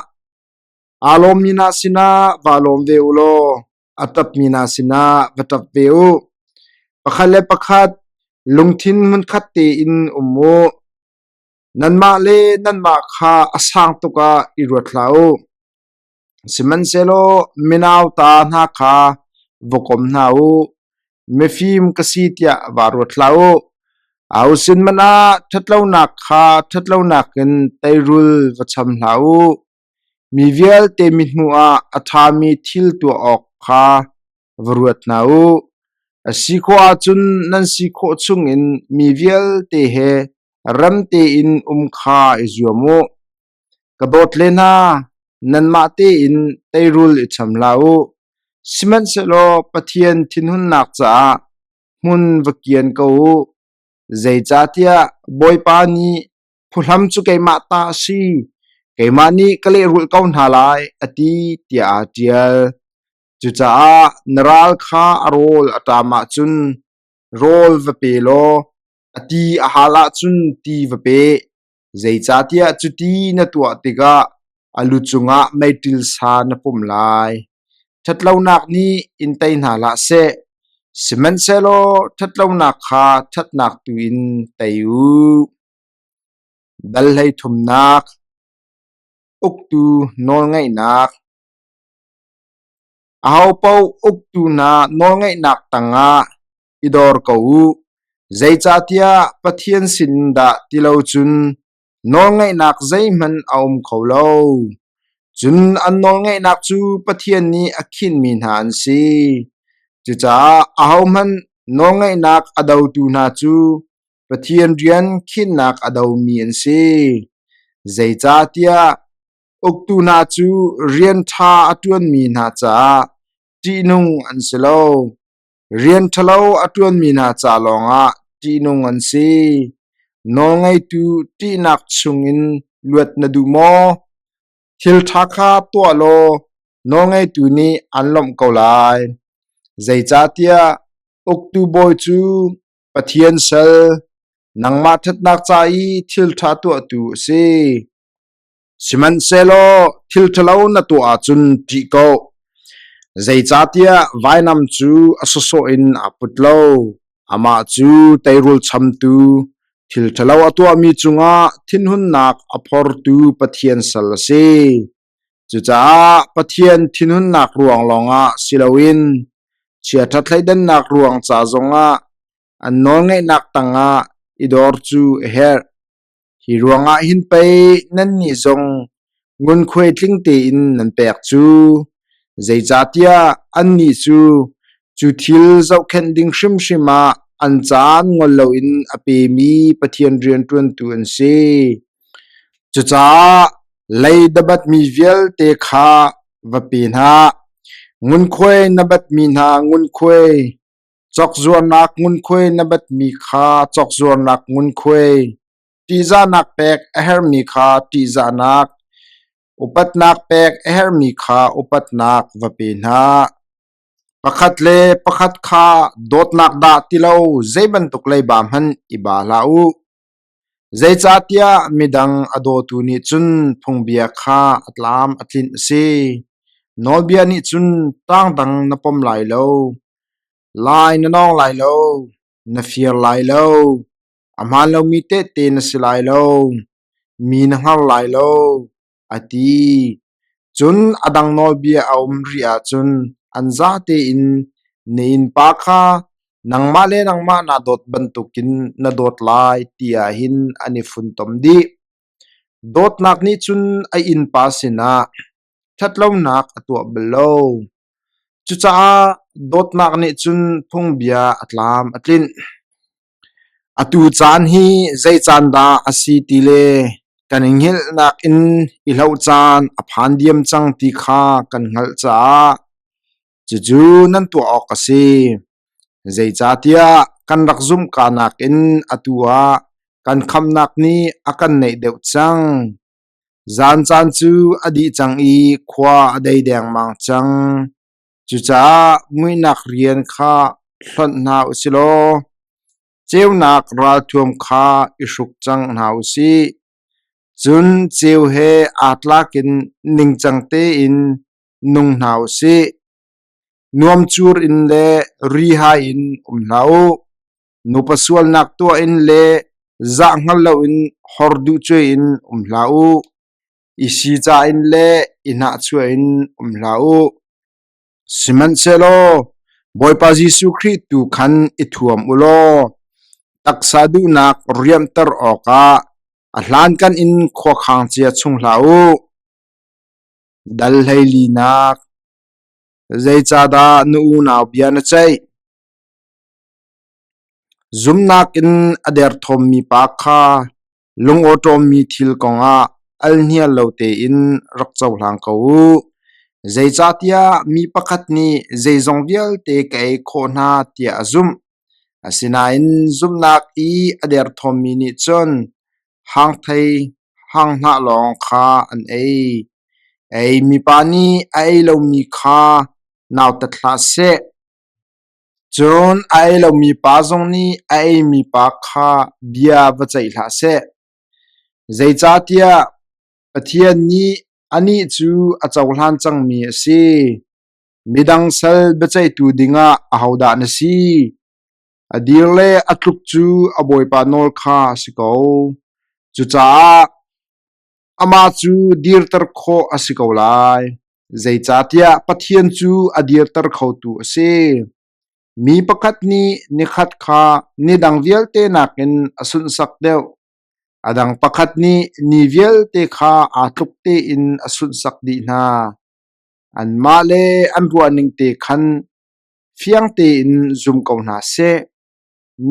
Aa lawmmi hna sinah vaa lawm ve u law a ṭapmi hna sinah va ṭap ve u. Pakhat le pakhat lungthin hmunkhat tein um u. Nanmah le nanmah kha a sang tuk ah i ruat hlah u. Sihmanhsehlaw minauta hna kha va kom hna u. Mifim ka si tiah vaa ruat hlah u. Aho sin hmanh ah ṭhatlonak kha ṭhatlonak in teirul va cham hlah u. Mi vialte mithmuh ah a ṭhami thil tuah awk kha va ruat hna u. A si khawh ahcun nan si khawh chungin mi vialte he rem tein um kha i zuam u. Ka dawt le hna, nanmah tein teirul i cham hlah u. Sihmanhsehlaw Pathian thinhunnak caah hmun va kian ko u. Zeicahtiah Bawipa nih phuhlam cu keimah ta a si, keimah nih ka lehrulh ko hna lai, a ti tiah aa ṭial. Cucaah na ral kha a rawl a ṭam ahcun rawl va pe law a ti a hal ahcun ti va pe. Zeicahtiah cuti na tuah tikah a lu cungah meiṭil sa na pum lai. Ṭhatlonak nih in tei hna hlah seh, sihmanhsehlaw ṭhatlonak kha ṭhatnak tu in tei u. Dal 33 Uktu nawlngaihnak. Ahopaoh uktu hna nawlngaihnak tangah i dor ko u, zeicahtiah Pathian sin dah ti lo cun nawlngaihnak zeihmanh a um kho lo. Cun an nawlngaihnak cu Pathian nih a khinhmi hna an si. Cucaah ahohmanh nawlngaihnak a dotu hna cu Pathian rian khinhnak a domi an si. Zeicahtiah uktu hna cu rian ṭha a ṭuanmi hna caah ṭihnung an si lo. Rian ṭhalo a ṭuanmi hna ca lawngah ṭihnung an si. Nawlngeitu ṭihnak chungin luat na duh maw? Thil ṭha kha tuah law nawlngeitu nih an lawmh ko lai. Zeicahtiah uktu bawi cu Pathian sal, nangmah ṭhatnak ca i thil ṭha tuahtu a si. Sihmanhsehlaw thil ṭhalo na tuah ahcun ṭih ko, zeicahtiah vainam cu a sawsawh in aa put lo. Amah cu teirul chamtu, thil ṭhalo a tuahmi cungah thinhunnak a phortu Pathian sal a si. Cucaah Pathian thinhunnak ruang lawngah si loin chiaṭha thleidannak ruang ca zongah an nawlngeihnak tangah i dor cu a herh. Hi ruangah hin pei nannih zong ngunkhuai tling tein nan pek cu, zeicahtiah annih cu cu thil zohkhenh ding hrimhrim ah an caan ngol loin a pemi Pathian rianṭuantu an si. Cucaah lei na batmi vialte kha va pe hna, ngunkhuai na batmi hna ngunkhuai, cawkzuarnak ngunkhuai na batmi kha cawkzuarnak ngunkhuai, ṭihzahnak pek a herhmi kha ṭihzahnak. Upatnak pek a herhmi kha upatnak va pe hna. Pakhat le pakhat kha dawtnak dah ti lo zei bantuk leiba hmanh i ba hlah u. Zeicahtiah midang a dawtu nih cun phungbia kha a tlam a tlinh a si. Nawlbia nih cun tangdang na pom lai lo, lai na nawng lai lo, na fir lai lo, a hmaan lomi tehte na si lai lo, mi na hngar lai lo, a ti. Cun a dang nawlbia a um rih ahcun an zate in na innpa kha nangmah le nangmah naa dawt bantukin na dawt lai ti ah hin an i funtom dih. Dawtnak nih cun a innpa sinah ṭhatlonak a tuah bal lo. Cucaah dawtnak nih cun phungbia a tlam a tlinh. Atu caan hi zei caan dah a si ti le kan i hngilhnak in i hloh caan a phan diam cang ti kha kan hngalh caah cucu nan tuah awk a si. Zeicahtiah kan rak zumhka nakin atu ah kan khamhnak nih a kan naih deuh cang. Zan caan cu a dih cang i khua a dei dengmang cang. Cucaah muihnak rian kha hlonh hna u si law ceunak ralthuam kha i hruk cang hna u sih. Cun ceu he aa tlak in ningcang tein nung hna u sih. Nuamcur in le rihai in um hlah u. Nupa sualnak tuah in le zah hngal loin hor duhcuai in um hlah u. I sica in le i hnahchuah in um hlah u. Sihmanhsehlaw Bawipa Jesuh Khrih tu khan i thuam u law taksa duhnak riamhter awkah a hlankan in khuakhang cia chung hlah u. Dal hleilinak Zeicahdah na unau bia na ceih? Zumnak in a derthawmmi pa kha Lungawṭawmmi thil kongah alhnial lo tein rak cohlang ko u. Zeicahtiah mi pakhat nih zeizong vialte ka ei khawh hna tiah a zumh. Asinain zumhnak i a derthawmmi nih cun hangthei hanghnah lawng kha an ei. A eimi pa nih a ei lomi kha nautat hlah seh. Cun a ei lomi pa zong nih a eimi pa kha bia va ceih hlah seh. Zeicahtiah Pathian nih anih cu a cohlan cangmi a si. Midang sal biaceihtu dingah ahodah na si? A dir le a tluk cu a bawipa nawl kha a si ko. Cucaah amah cu dirter khawh a si ko lai. Zeicahtiah Pathian cu a dirter khotu a si. Mi pakhat nih nikhat kha ni dang vialte nakin a sunhsak deuh. A dang pakhat nih ni vialte kha aa tluk tein a sunhsak dih hna. Anmah le an ruahning te khan fiang tein zum ko hna seh.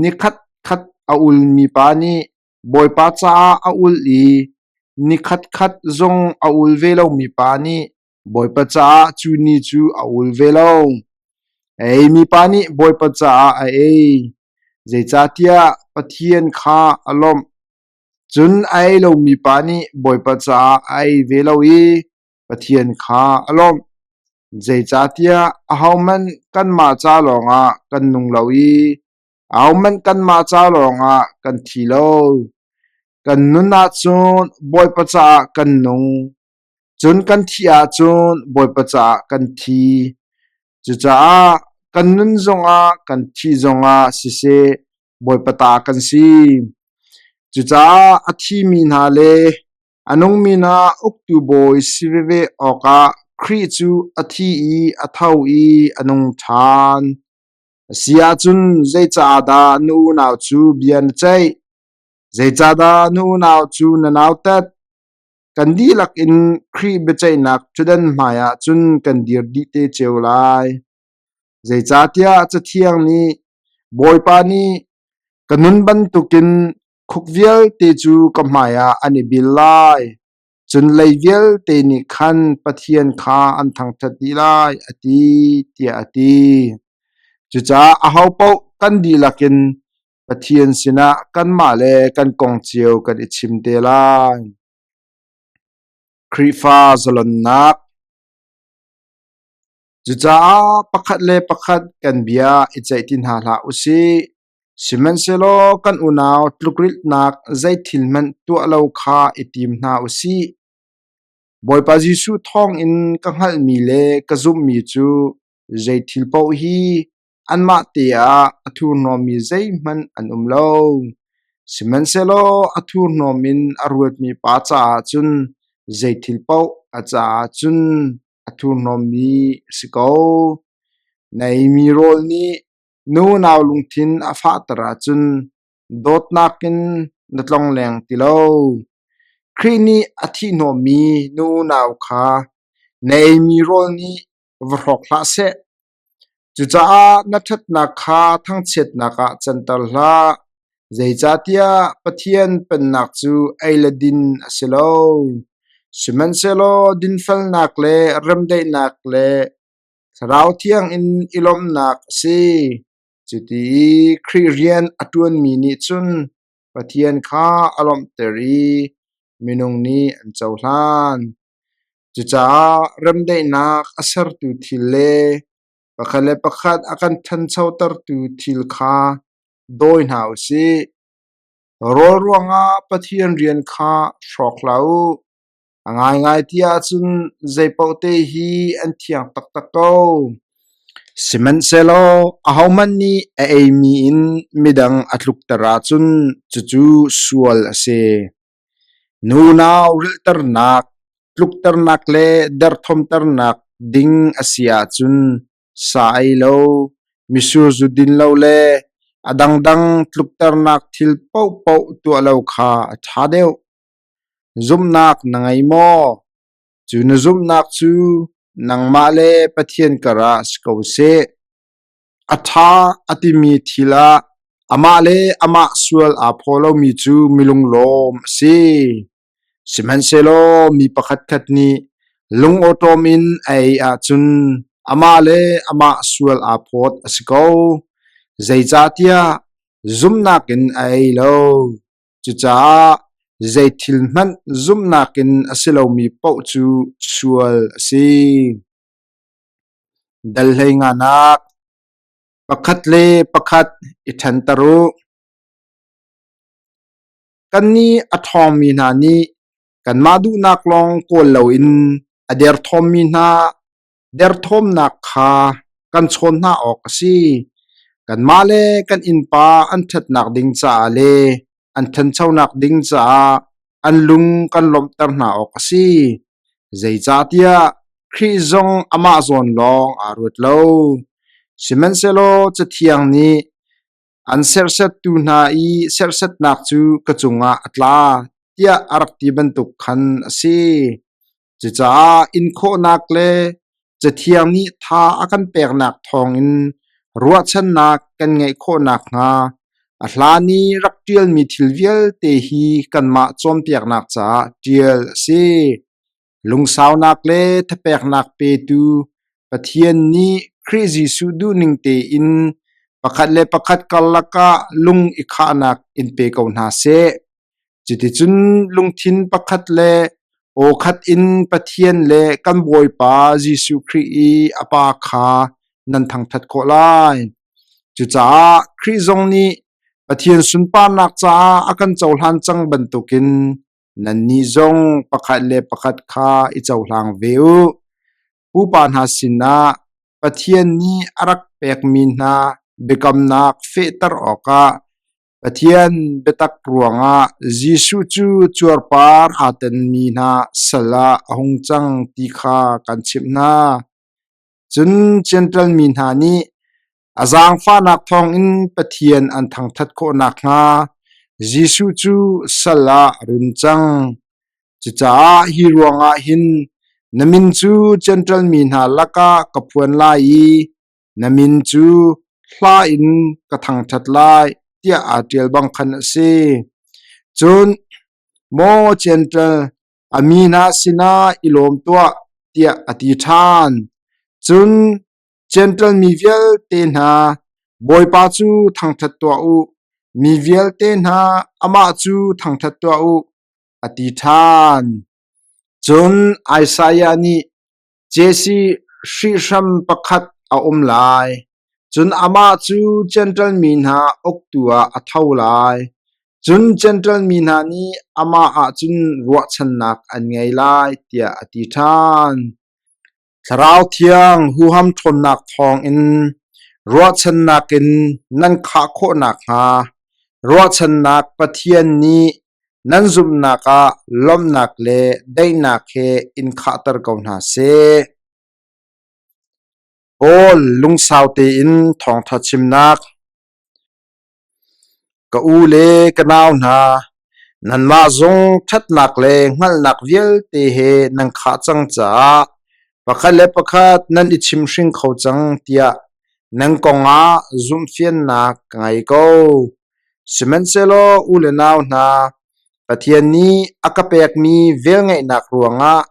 Nikhat khat a ulmi pa nih Bawipa caah a ul i nikhat khat zong a ul ve lomi pa nih Bawipa caah cu ni cu a ul ve lo. A eimi pa nih Bawipa caah a ei, zeicahtiah Pathian kha a lawmh. Cun a ei lomi pa nih Bawipa caah a ei ve lo i Pathian kha a lawmh. Zeicahtiah ahohmanh kanmah ca lawngah kan nung lo i Ahohmanh kanmah ca lawngah kan thi lo. Kan nun ahcun Bawipa caah kan nung, cun kan thih ahcun Bawipa caah kan thi. Cucaah kan nun zongah kan thih zongah siseh Bawipa ta kan si. Cucaah a thimi hna le a nungmi hna uktu bawi si veve awkah Khrih cu a thi i a tho i a nung ṭhan. A si ahcun zeicahdah na unau cu bia na ceih? Zeicahdah na unau cu na nautat? Kan dihlak in Khrih biaceihnak ṭhutdan hmaiah cun kan dir dih te cio lai. Zeicahtiah Cathiang nih, Bawipa nih ka nun bantukin khuk vialte cu ka hmaiah an i bil lai. Cun lei vialte nih khan Pathian kha an thangṭhat dih lai, a ti, tiah a ti. Cucaah ahopaoh kan dihlak in Pathian sinah kanmah le kan kong cio kan i chim te lai. Khrihfa zalonnak. Cucaah pakhat le pakhat kan bia i ceih ti hna hlah u sih. Sihmanhsehlaw kan unau tlukrilhnak zei thil hmanh tuah lo kha i tim hna u sih. Bawipa Jesuh thawngin ka hngalhmi le ka zumhmi cu zei thil paoh hi anmah te ah a thurhnawmmi zeihmanh an um lo. Sihmanhsehlaw a thurhnawm in a ruatmi pa caah cun zei thil paoh a caah cun a thurhnawmmi a si ko. Na eimi rawl nih nu-nau lungthin a fahter ahcun dawtnak in na tlongleng ti lo. Khrih nih a thihhnawhmi nu-nau kha na eimi rawl nih va hrawk hlah seh. Cucaah na ṭhatnak kha thangchiatnak ah canter hlah, zeicahtiah Pathian Pennak cu ei le din a si lo, sihmanhsehlaw dinfelnak le remdaihnak le Thlarau Thiang in i lawmhnak a si. Cuti i Khrih rian a ṭuanmi nih cun Pathian kha a lawmhter i minung nih an cohlan. Cucaah remdaihnak a sertu thil le pakhat le pakhat a kan ṭhanchotertu thil kha dawi hna u sih. Rawl ruangah Pathian rian kha hrawk hlah u. A ngaingai ti ahcun zeipaoh te hi an thiang taktak ko. Sihmanhsehlaw ahohmanh nih a eimi in midang a tlukter ahcun cucu sual a si. Nunau rilhternak, tlukternak le derthawmternak ding a si ahcun sa ei lo, mitsur zu din lo le a dangdang tlukternak thil paohpaoh tuah lo kha a ṭha deuh. Zumhnak na ngei maw? Cu na zumhnak cu nangmah le Pathian karah si ko seh. A ṭha a timi thil ah amah le amah sual aa phaw lomi cu milunglawm a si. Sihmanhsehlaw mi pakhatkhat nih lungawṭawm in a ei ahcun amah le amah sual aa phawt a si ko, zeicahtiah zumhnak in a ei lo. Cucaah zei thil hmanh zumhnak in a si lomi paoh cu sual a si. Dal hlei nganak pakhat le pakhat i ṭhenter u. Kannih a ṭhawngmi hna nih kanmah duhnak lawng kawl loin a derthawmmi hna derthawmnak kha kan chawn hna awk a si. Kanmah le kan innpa an ṭhatnak ding caah le an ṭhanchonak ding caah an lung kan lawmhter hna awk a si. Zeicahtiah Khrih zong amah zawn lawng aa ruat lo. Sihmanhsehlaw Cathiang nih an serhsattu hna i serhsatnak cu ka cungah a tla tiah a rak ti bantuk khan a si. Cucaah inkhawhnak le Cathiang nih tha a kan peknak thawngin ruahchannak kan ngeih khawh nakhnga a hlan i rak ṭialmi thil vialte hi kanmah cawnpiaknak caah ṭial a si. Lungsaunak le thapeknak petu Pathian nih Khrih Jesuh duhning tein pakhat le pakhat karlak ah lung i khahnak in pe ko hna seh. Cuticun lungthin pakhat le aw khat in Pathian le kan Bawipa Jesuh Khrih i a Pa kha nan thangṭhat khawh lai. Cucaah Khrih zong nih Pathian sunparnak caah a kan cohlan cang bantukin nannih zong pakhat le pakhat kha i cohlang ve u. Pupa hna sinah Pathian nih a rak pekmi hna biakamnak fehter awkah Pathian biatak ruangah Jesuh cu cuarpar aa tenmi hna sal ah a hung cang ti kha kan chimh hna. Cun Jentail mi hna nih a zaangfahnak thawngin Pathian an thangṭhat khawh nakhnga Jesuh cu sal ah a run cang. Cucaah hi ruangah hin na min cu Jentail mi hna lakah ka phuan lai i Na min cu hla in ka thangṭhat lai tiah aa ṭial bang khan a si. Cun, Maw Jentail, a mi hna sinah i lawm tuah, tiah a ti ṭhan. Cun Jentail mi vialte hna, Bawipa cu thangṭhat tuah u; mi vialte hna, amah cu thangṭhat tuah u, a ti ṭhan. Cun Isaiah nih Jesse hrihhram pakhat a um lai, cun amah cu Jentail mi hna uktu ah a tho lai. Cun Jentail mi hna nih amah ah cun ruahchannak an ngei lai, tiah a ti ṭhan. Thlarau Thiang huham ṭhawnnak thawngin ruahchannak in nan khah khawh nakhnga ruahchannak Pathian nih nan zumhnak ah lawmhnak le daihnak he in khahter ko hna seh. Paul lungsau tein thawngṭha chimnak. Ka u le ka nau hna, nanmah zong ṭhatnak le hngalhnak vialte he nan khah cang caah pakhat le pakhat nan i chimhring kho cang tiah nan kong ah zumhfiannak ka ngei ko. Sihmanhsehlaw u le nau hna, Pathian nih a ka pekmi velngeihnak ruangah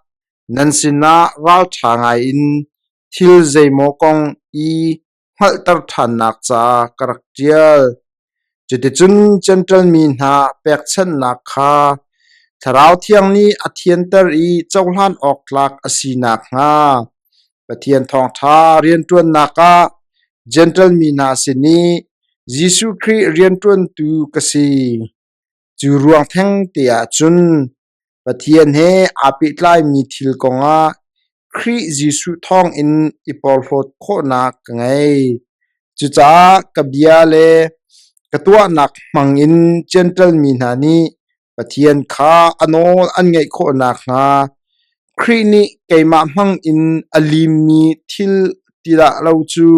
nan sinah ralṭha ngaiin thil zeimaw kong i hngalhter ṭhannak ca ka rak ṭial. Cuticun Jentail mi hna pekchanhnak kha Thlarau Thiang nih a thianter i cohlan awk tlak a si nakhnga Pathian thawngṭha rianṭuannak ah Jentail mi hna sin i Jesuh Khrih rianṭuantu ka si. Cu ruang thengte ah cun Pathian he aa pehtlaimi thil kongah Khrih Jesuh thawngin i porhlawt khawhnak ka ngei. Cucaah ka bia le ka tuahnak hmangin Jentail mi hna nih Pathian kha a nawl an ngaih khawh nakhnga Khrih nih keimah hmangin a liimmi thil ti dah lo cu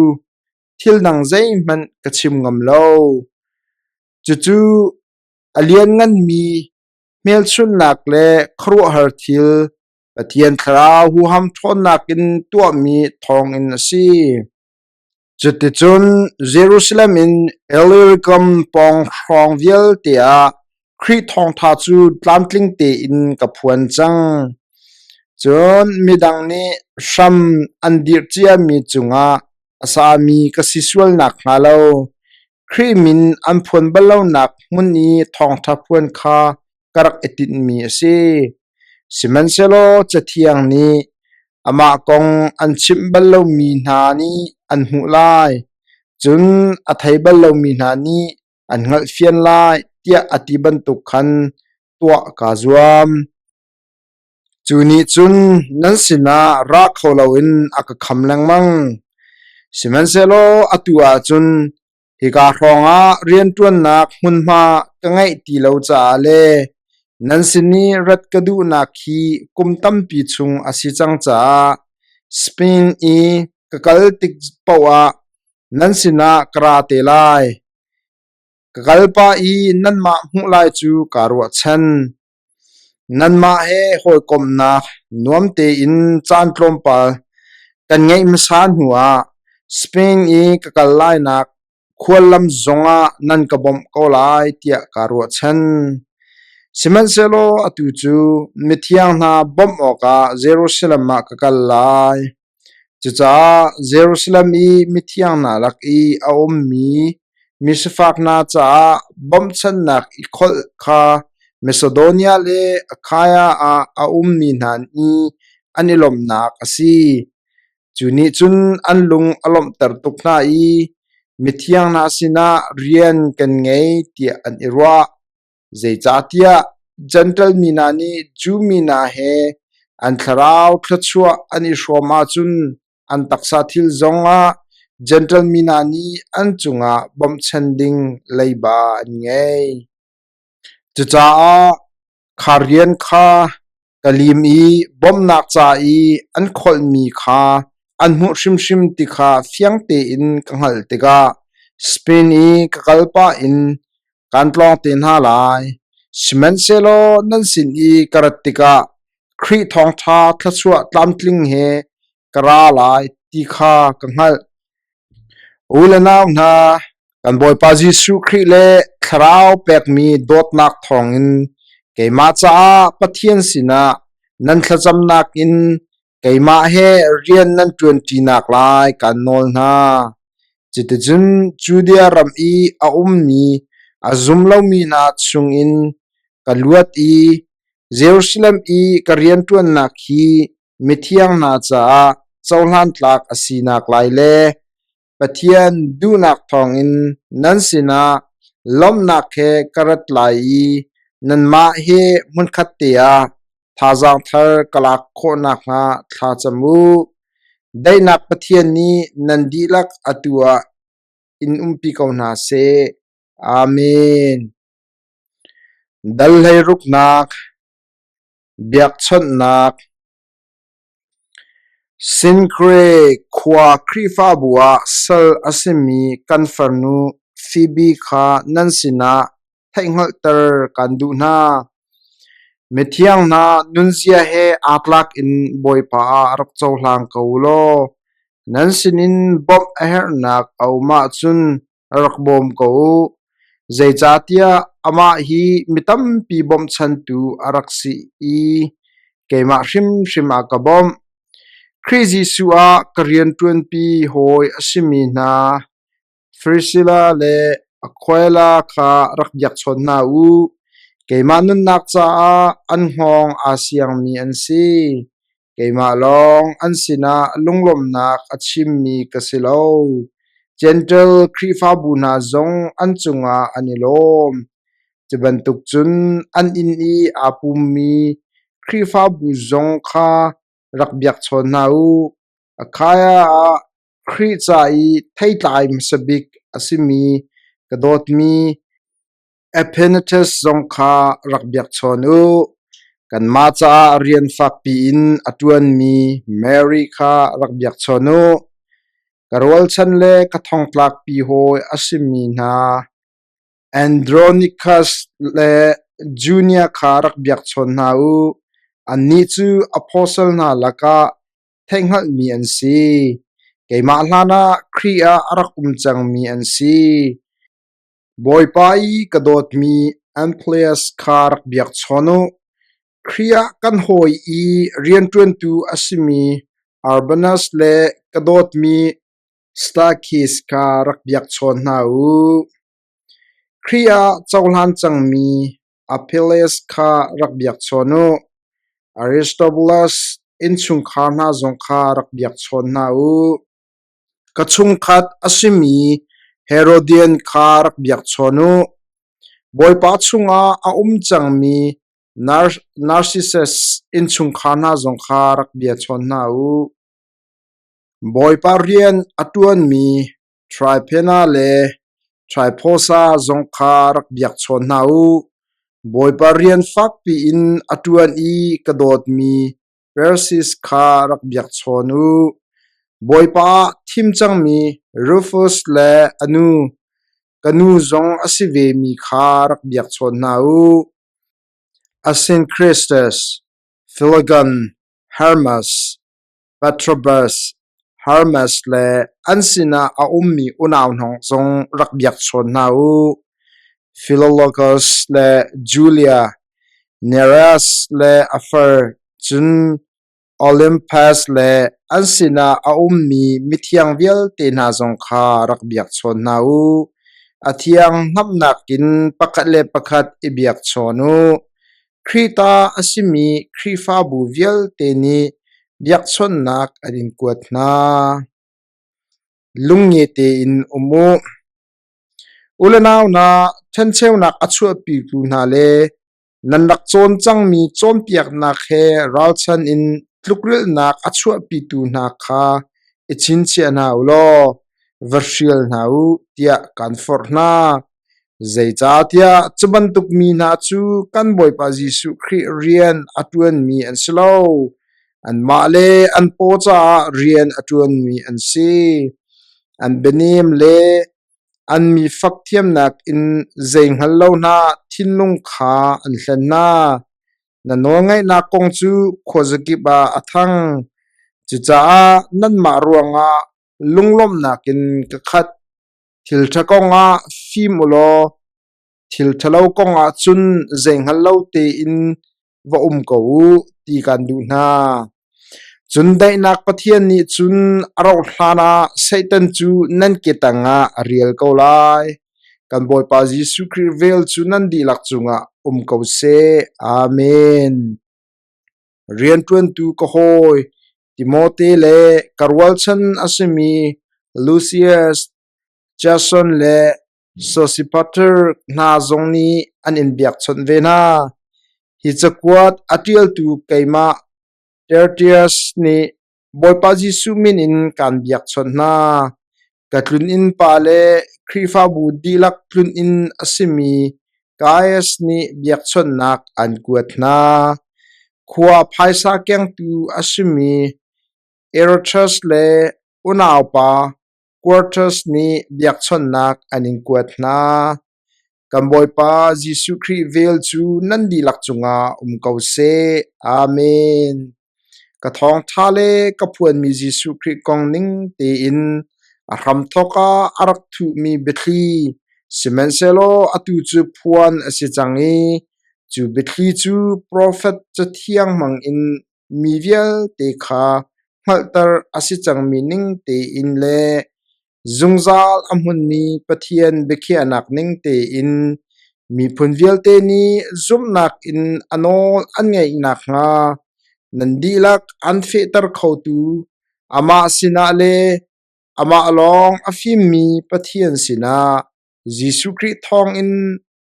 thil dang zeihmanh ka chim ngam lo. Cucu a liannganmi hmelchunhnak le khuaruahhar thil Pathian Thlarau huham ṭhawnnak in tuahmi thawngin a si. Cuticun Jerusalem in Illyricum pawng hrawng vialte ah Khrih thawngṭha cu tlamtling tein ka phuan cang. Cun midang nih hram an dirh ciami cungah a sami ka si sual nakhnga lo Khrih min an phuan bal lonak hmun i thawngṭha phuan kha ka rak i tinhmi a si. Sihmanhsehlaw Cathiang nih amah kong an chimh bal lomi hna nih an hmuh lai, cun a thei bal lomi hna nih an hngalhfian lai tiah a ti bantuk khan tuah kaa zuam. Cu nih cun nan sinah ra kho loin a ka kham lengmang. Sihmanhsehlaw atu ah cun hika hrawngah rianṭuannak hmunhma ka ngeih ti lo caah le nan sin i rat ka duhnak hi kum tampi chung a si cang caah Spain i ka kal tik paoh ah nan sinah ka ra te lai. Ka kal pah i nanmah hmuh lai cu kaa ruahchan. Nanmah he hawikomhnak nuam tein caan tlawmpal kan ngeih hmasa hnuah Spain i ka kal lainak khuallam zongah nan ka bawmh ko lai tiah kaa ruahchan. Sihmanhsehlaw atu cu mithiang hna bawmh awkah Jerusalem ah ka kal lai. Cucaah Jerusalem i mithiang hna lak i a ummi misifak hna caah bawmhchanhnak i kholh kha Masidonia le Akhaia ah a ummi hna nih an i lawmhnak a si. Cu nih cun an lung a lawmhter tuk hna i mithiang hna sinah rian kan ngei tiah an i ruah. Zeicahtiah Jentail mi hna nih Jew mi hna he an thlarau thluachuah an i hrawm ahcun an taksa thil zongah Jentail mi hna nih an cungah bawmhchan ding leiba an ngei. Cucaah kha rian kha ka lim i bawmhnak ca i an kholhmi kha an hmuh hrimhrim ti kha fiang tein ka hngalh tikah Spain i ka kal pah in kaan tlawng te hna lai. Sihmanhsehlaw nan sin i ka rat tikah Khrih thawngṭha thluachuah tlamtling he ka ra lai ti kha ka hngalh. U le nau hna, kan Bawipa Jesuh Khrih le Thlarau pekmi dawtnak thawngin keimah caah Pathian sinah nan thlacamnak in keimah he rian nan ṭuanṭinak lai kaan nawl hna. Cuticun Judea ram i a ummi a zum lomi hna chungin ka luat i. Jerusalem i ka rianṭuannak hi mithiang hna caah cohlan tlak a sinak lai le Pathian duhnak thawngin nan sinah lawmhnak he ka rat lai i nanmah he hmunkhat te ah thazaang thar ka lak khawh nakhnga thla cam u. Daihnak Pathian nih nan dihlak atu ah in umpi ko hna seh. Amen. Dal hleiruknak Biakchawnhnak Sinkre khua Khrihfabu ah sal a simi kan farnu Fibi kha nan sinah theihhngalhter kan duh hna. Mithiang hna nunzia he aa tlak in Bawipa ah rak cohlang ko u law nan sinin bawmh a herhnak a um ahcun rak bawm ko u. Zeicahtiah amah hi mi tampi bawmchantu a rak si i keimah hrimhrim a ka bawmh. Khrih Jesuh ah ka rianṭuanpi hawi a simi hna Priscilla le Aquila kha rak biakchawn hna u. Keimah nunnak caah an hngawng aa siangmi an si. Keimah lawng an sinah lunglawmhnak a chimmi ka si lo. Jentail Khrihfabu hna zong an cungah an i lawm. Cu bantuk cun an inn i aa pummi Khrihfabu zong kha rak biakchawn hna u. Akhaia ah Khrih ca i theitlai hmasa bik a simi ka dawtmi Epenetus zong kha rak biakchawn u. Kanmah caah rian fakpi in a ṭuanmi Mary kha rak biakchawn u. Ka rualchan le ka thongtlakpi hawi a simi hna Andronicus le Junia kha rak biakchawn hna u. Annih cu apostle hna lakah theihhngalhmi an si. Keimah hlanah Khrih ah a rak um cangmi an si. Bawipa i ka dawtmi Amplias kha rak biakchawn u. Khrih ah kan hawi i rianṭuantu a simi Urbanus le ka dawtmi Stakis kha rak biakchawn hna u. Khrih ah cohlan cangmi Apelles kha rak biakchawn u. Aristobulus innchungkhar hna zong kha rak biakchawn hna u. Ka chungkhat a simi Herodian kha rak biakchawn u. Bawipa chungah a um cangmi Narcissus innchungkhar hna zong kha rak biachawn hna u. Bawipa rian a ṭuanmi Tryphena le Tryphosa zong kha rak biakchawn hna u. Bawipa rian fakpi in a ṭuan i ka dawtmi Persis kha rak biakchawn u. Bawipa ah thim cangmi Rufus le a nu, ka nu zong a si vemi kha rak biakchawn hna u. Asyncritus, Philegon, Hermas, Patrobas, Hermas le an sinah a ummi unau hna zong rak biakchawn hna u. Philologus le Julia, Nereus le a far, cun Olympus le an sinah a ummi mithiang vialte hna zong kha rak biakchawn hna u. A thiang hnamhnak in pakhat le pakhat i biakchawn u. Khrih ta a simi Khrihfabu vialte nih biakchawnhnak an in kuat hna. Lungnge tein um u. U le nau hna, ṭhencheunak a chuahpitu hna le nan rak cawn cangmi cawnpiaknak he ralchan in tlukrilhnak a chuahpitu hna kha i chingchiah hna u law va hrial hna u tiah kaan forh hna. Zeicahtiah cu bantuk mi hna cu kan Bawipa Jesuh Khrih rian a ṭuanmi an si lo. Anmah le an paw caah rian a ṭuanmi an si. An bianem le an mi fak thiamnak in zei hngal lo hna thinlung kha an hlen hna. Na nawlngaihnak kong cu khuazakip ah a thang. Cucaah nanmah ruangah lunglawmhnak in ka khat. Thil ṭha kongah fim u law thil ṭhalo kongah cun zei hngal lo tein va um ko u ti kan duh hna. Cun daihnak Pathian nih cun a rauh hlanah Satan cu nan ke tangah a rial ko lai. Kan Bawipa Jesuh Khrih vel cu nan dihlak cungah um ko seh. Amen. Rianṭuantu ka hawi Timote le ka rualchan a simi Lusias, Jason le Sosipater hna zong nih an in biakchawnh ve hna. Hi cakuat a ṭialtu keimah Tertius nih Bawipa Jesuh min in kaan biakchawnh hna. Ka tluninn pa le Khrihfabu dihlak tluninn a simi Gaius nih biakchawnhnak an kuat hna. Khua phaisa kengtu a simi Erastus le unaupa Quartus nih biakchawnhnak an in kuat hna. Kan Bawipa Jesuh Khrih vel cu nan dihlak cungah um ko seh. Amen. Ka thawngṭha le ka phuanmi Jesuh Khrih kong ning tein a hramthawk ah a rak thuhmi biathli, sihmanhsehlaw atu cu phuan a si cang i cu biathli cu profet Cathiang hmangin mi vialte kha hngalhter a si cangmi ning tein le Zungzal a hmunmi Pathian biakhiahnak ning tein miphun vialte nih zumhnak in a nawl an ngaih nakhnga nan dihlak an fehter khotu amah sinah le amah lawng a fimmi Pathian sinah Jesuh Khrih thawngin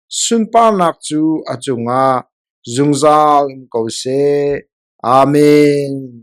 sunparnak cu a cungah zungzal um ko seh. Amen.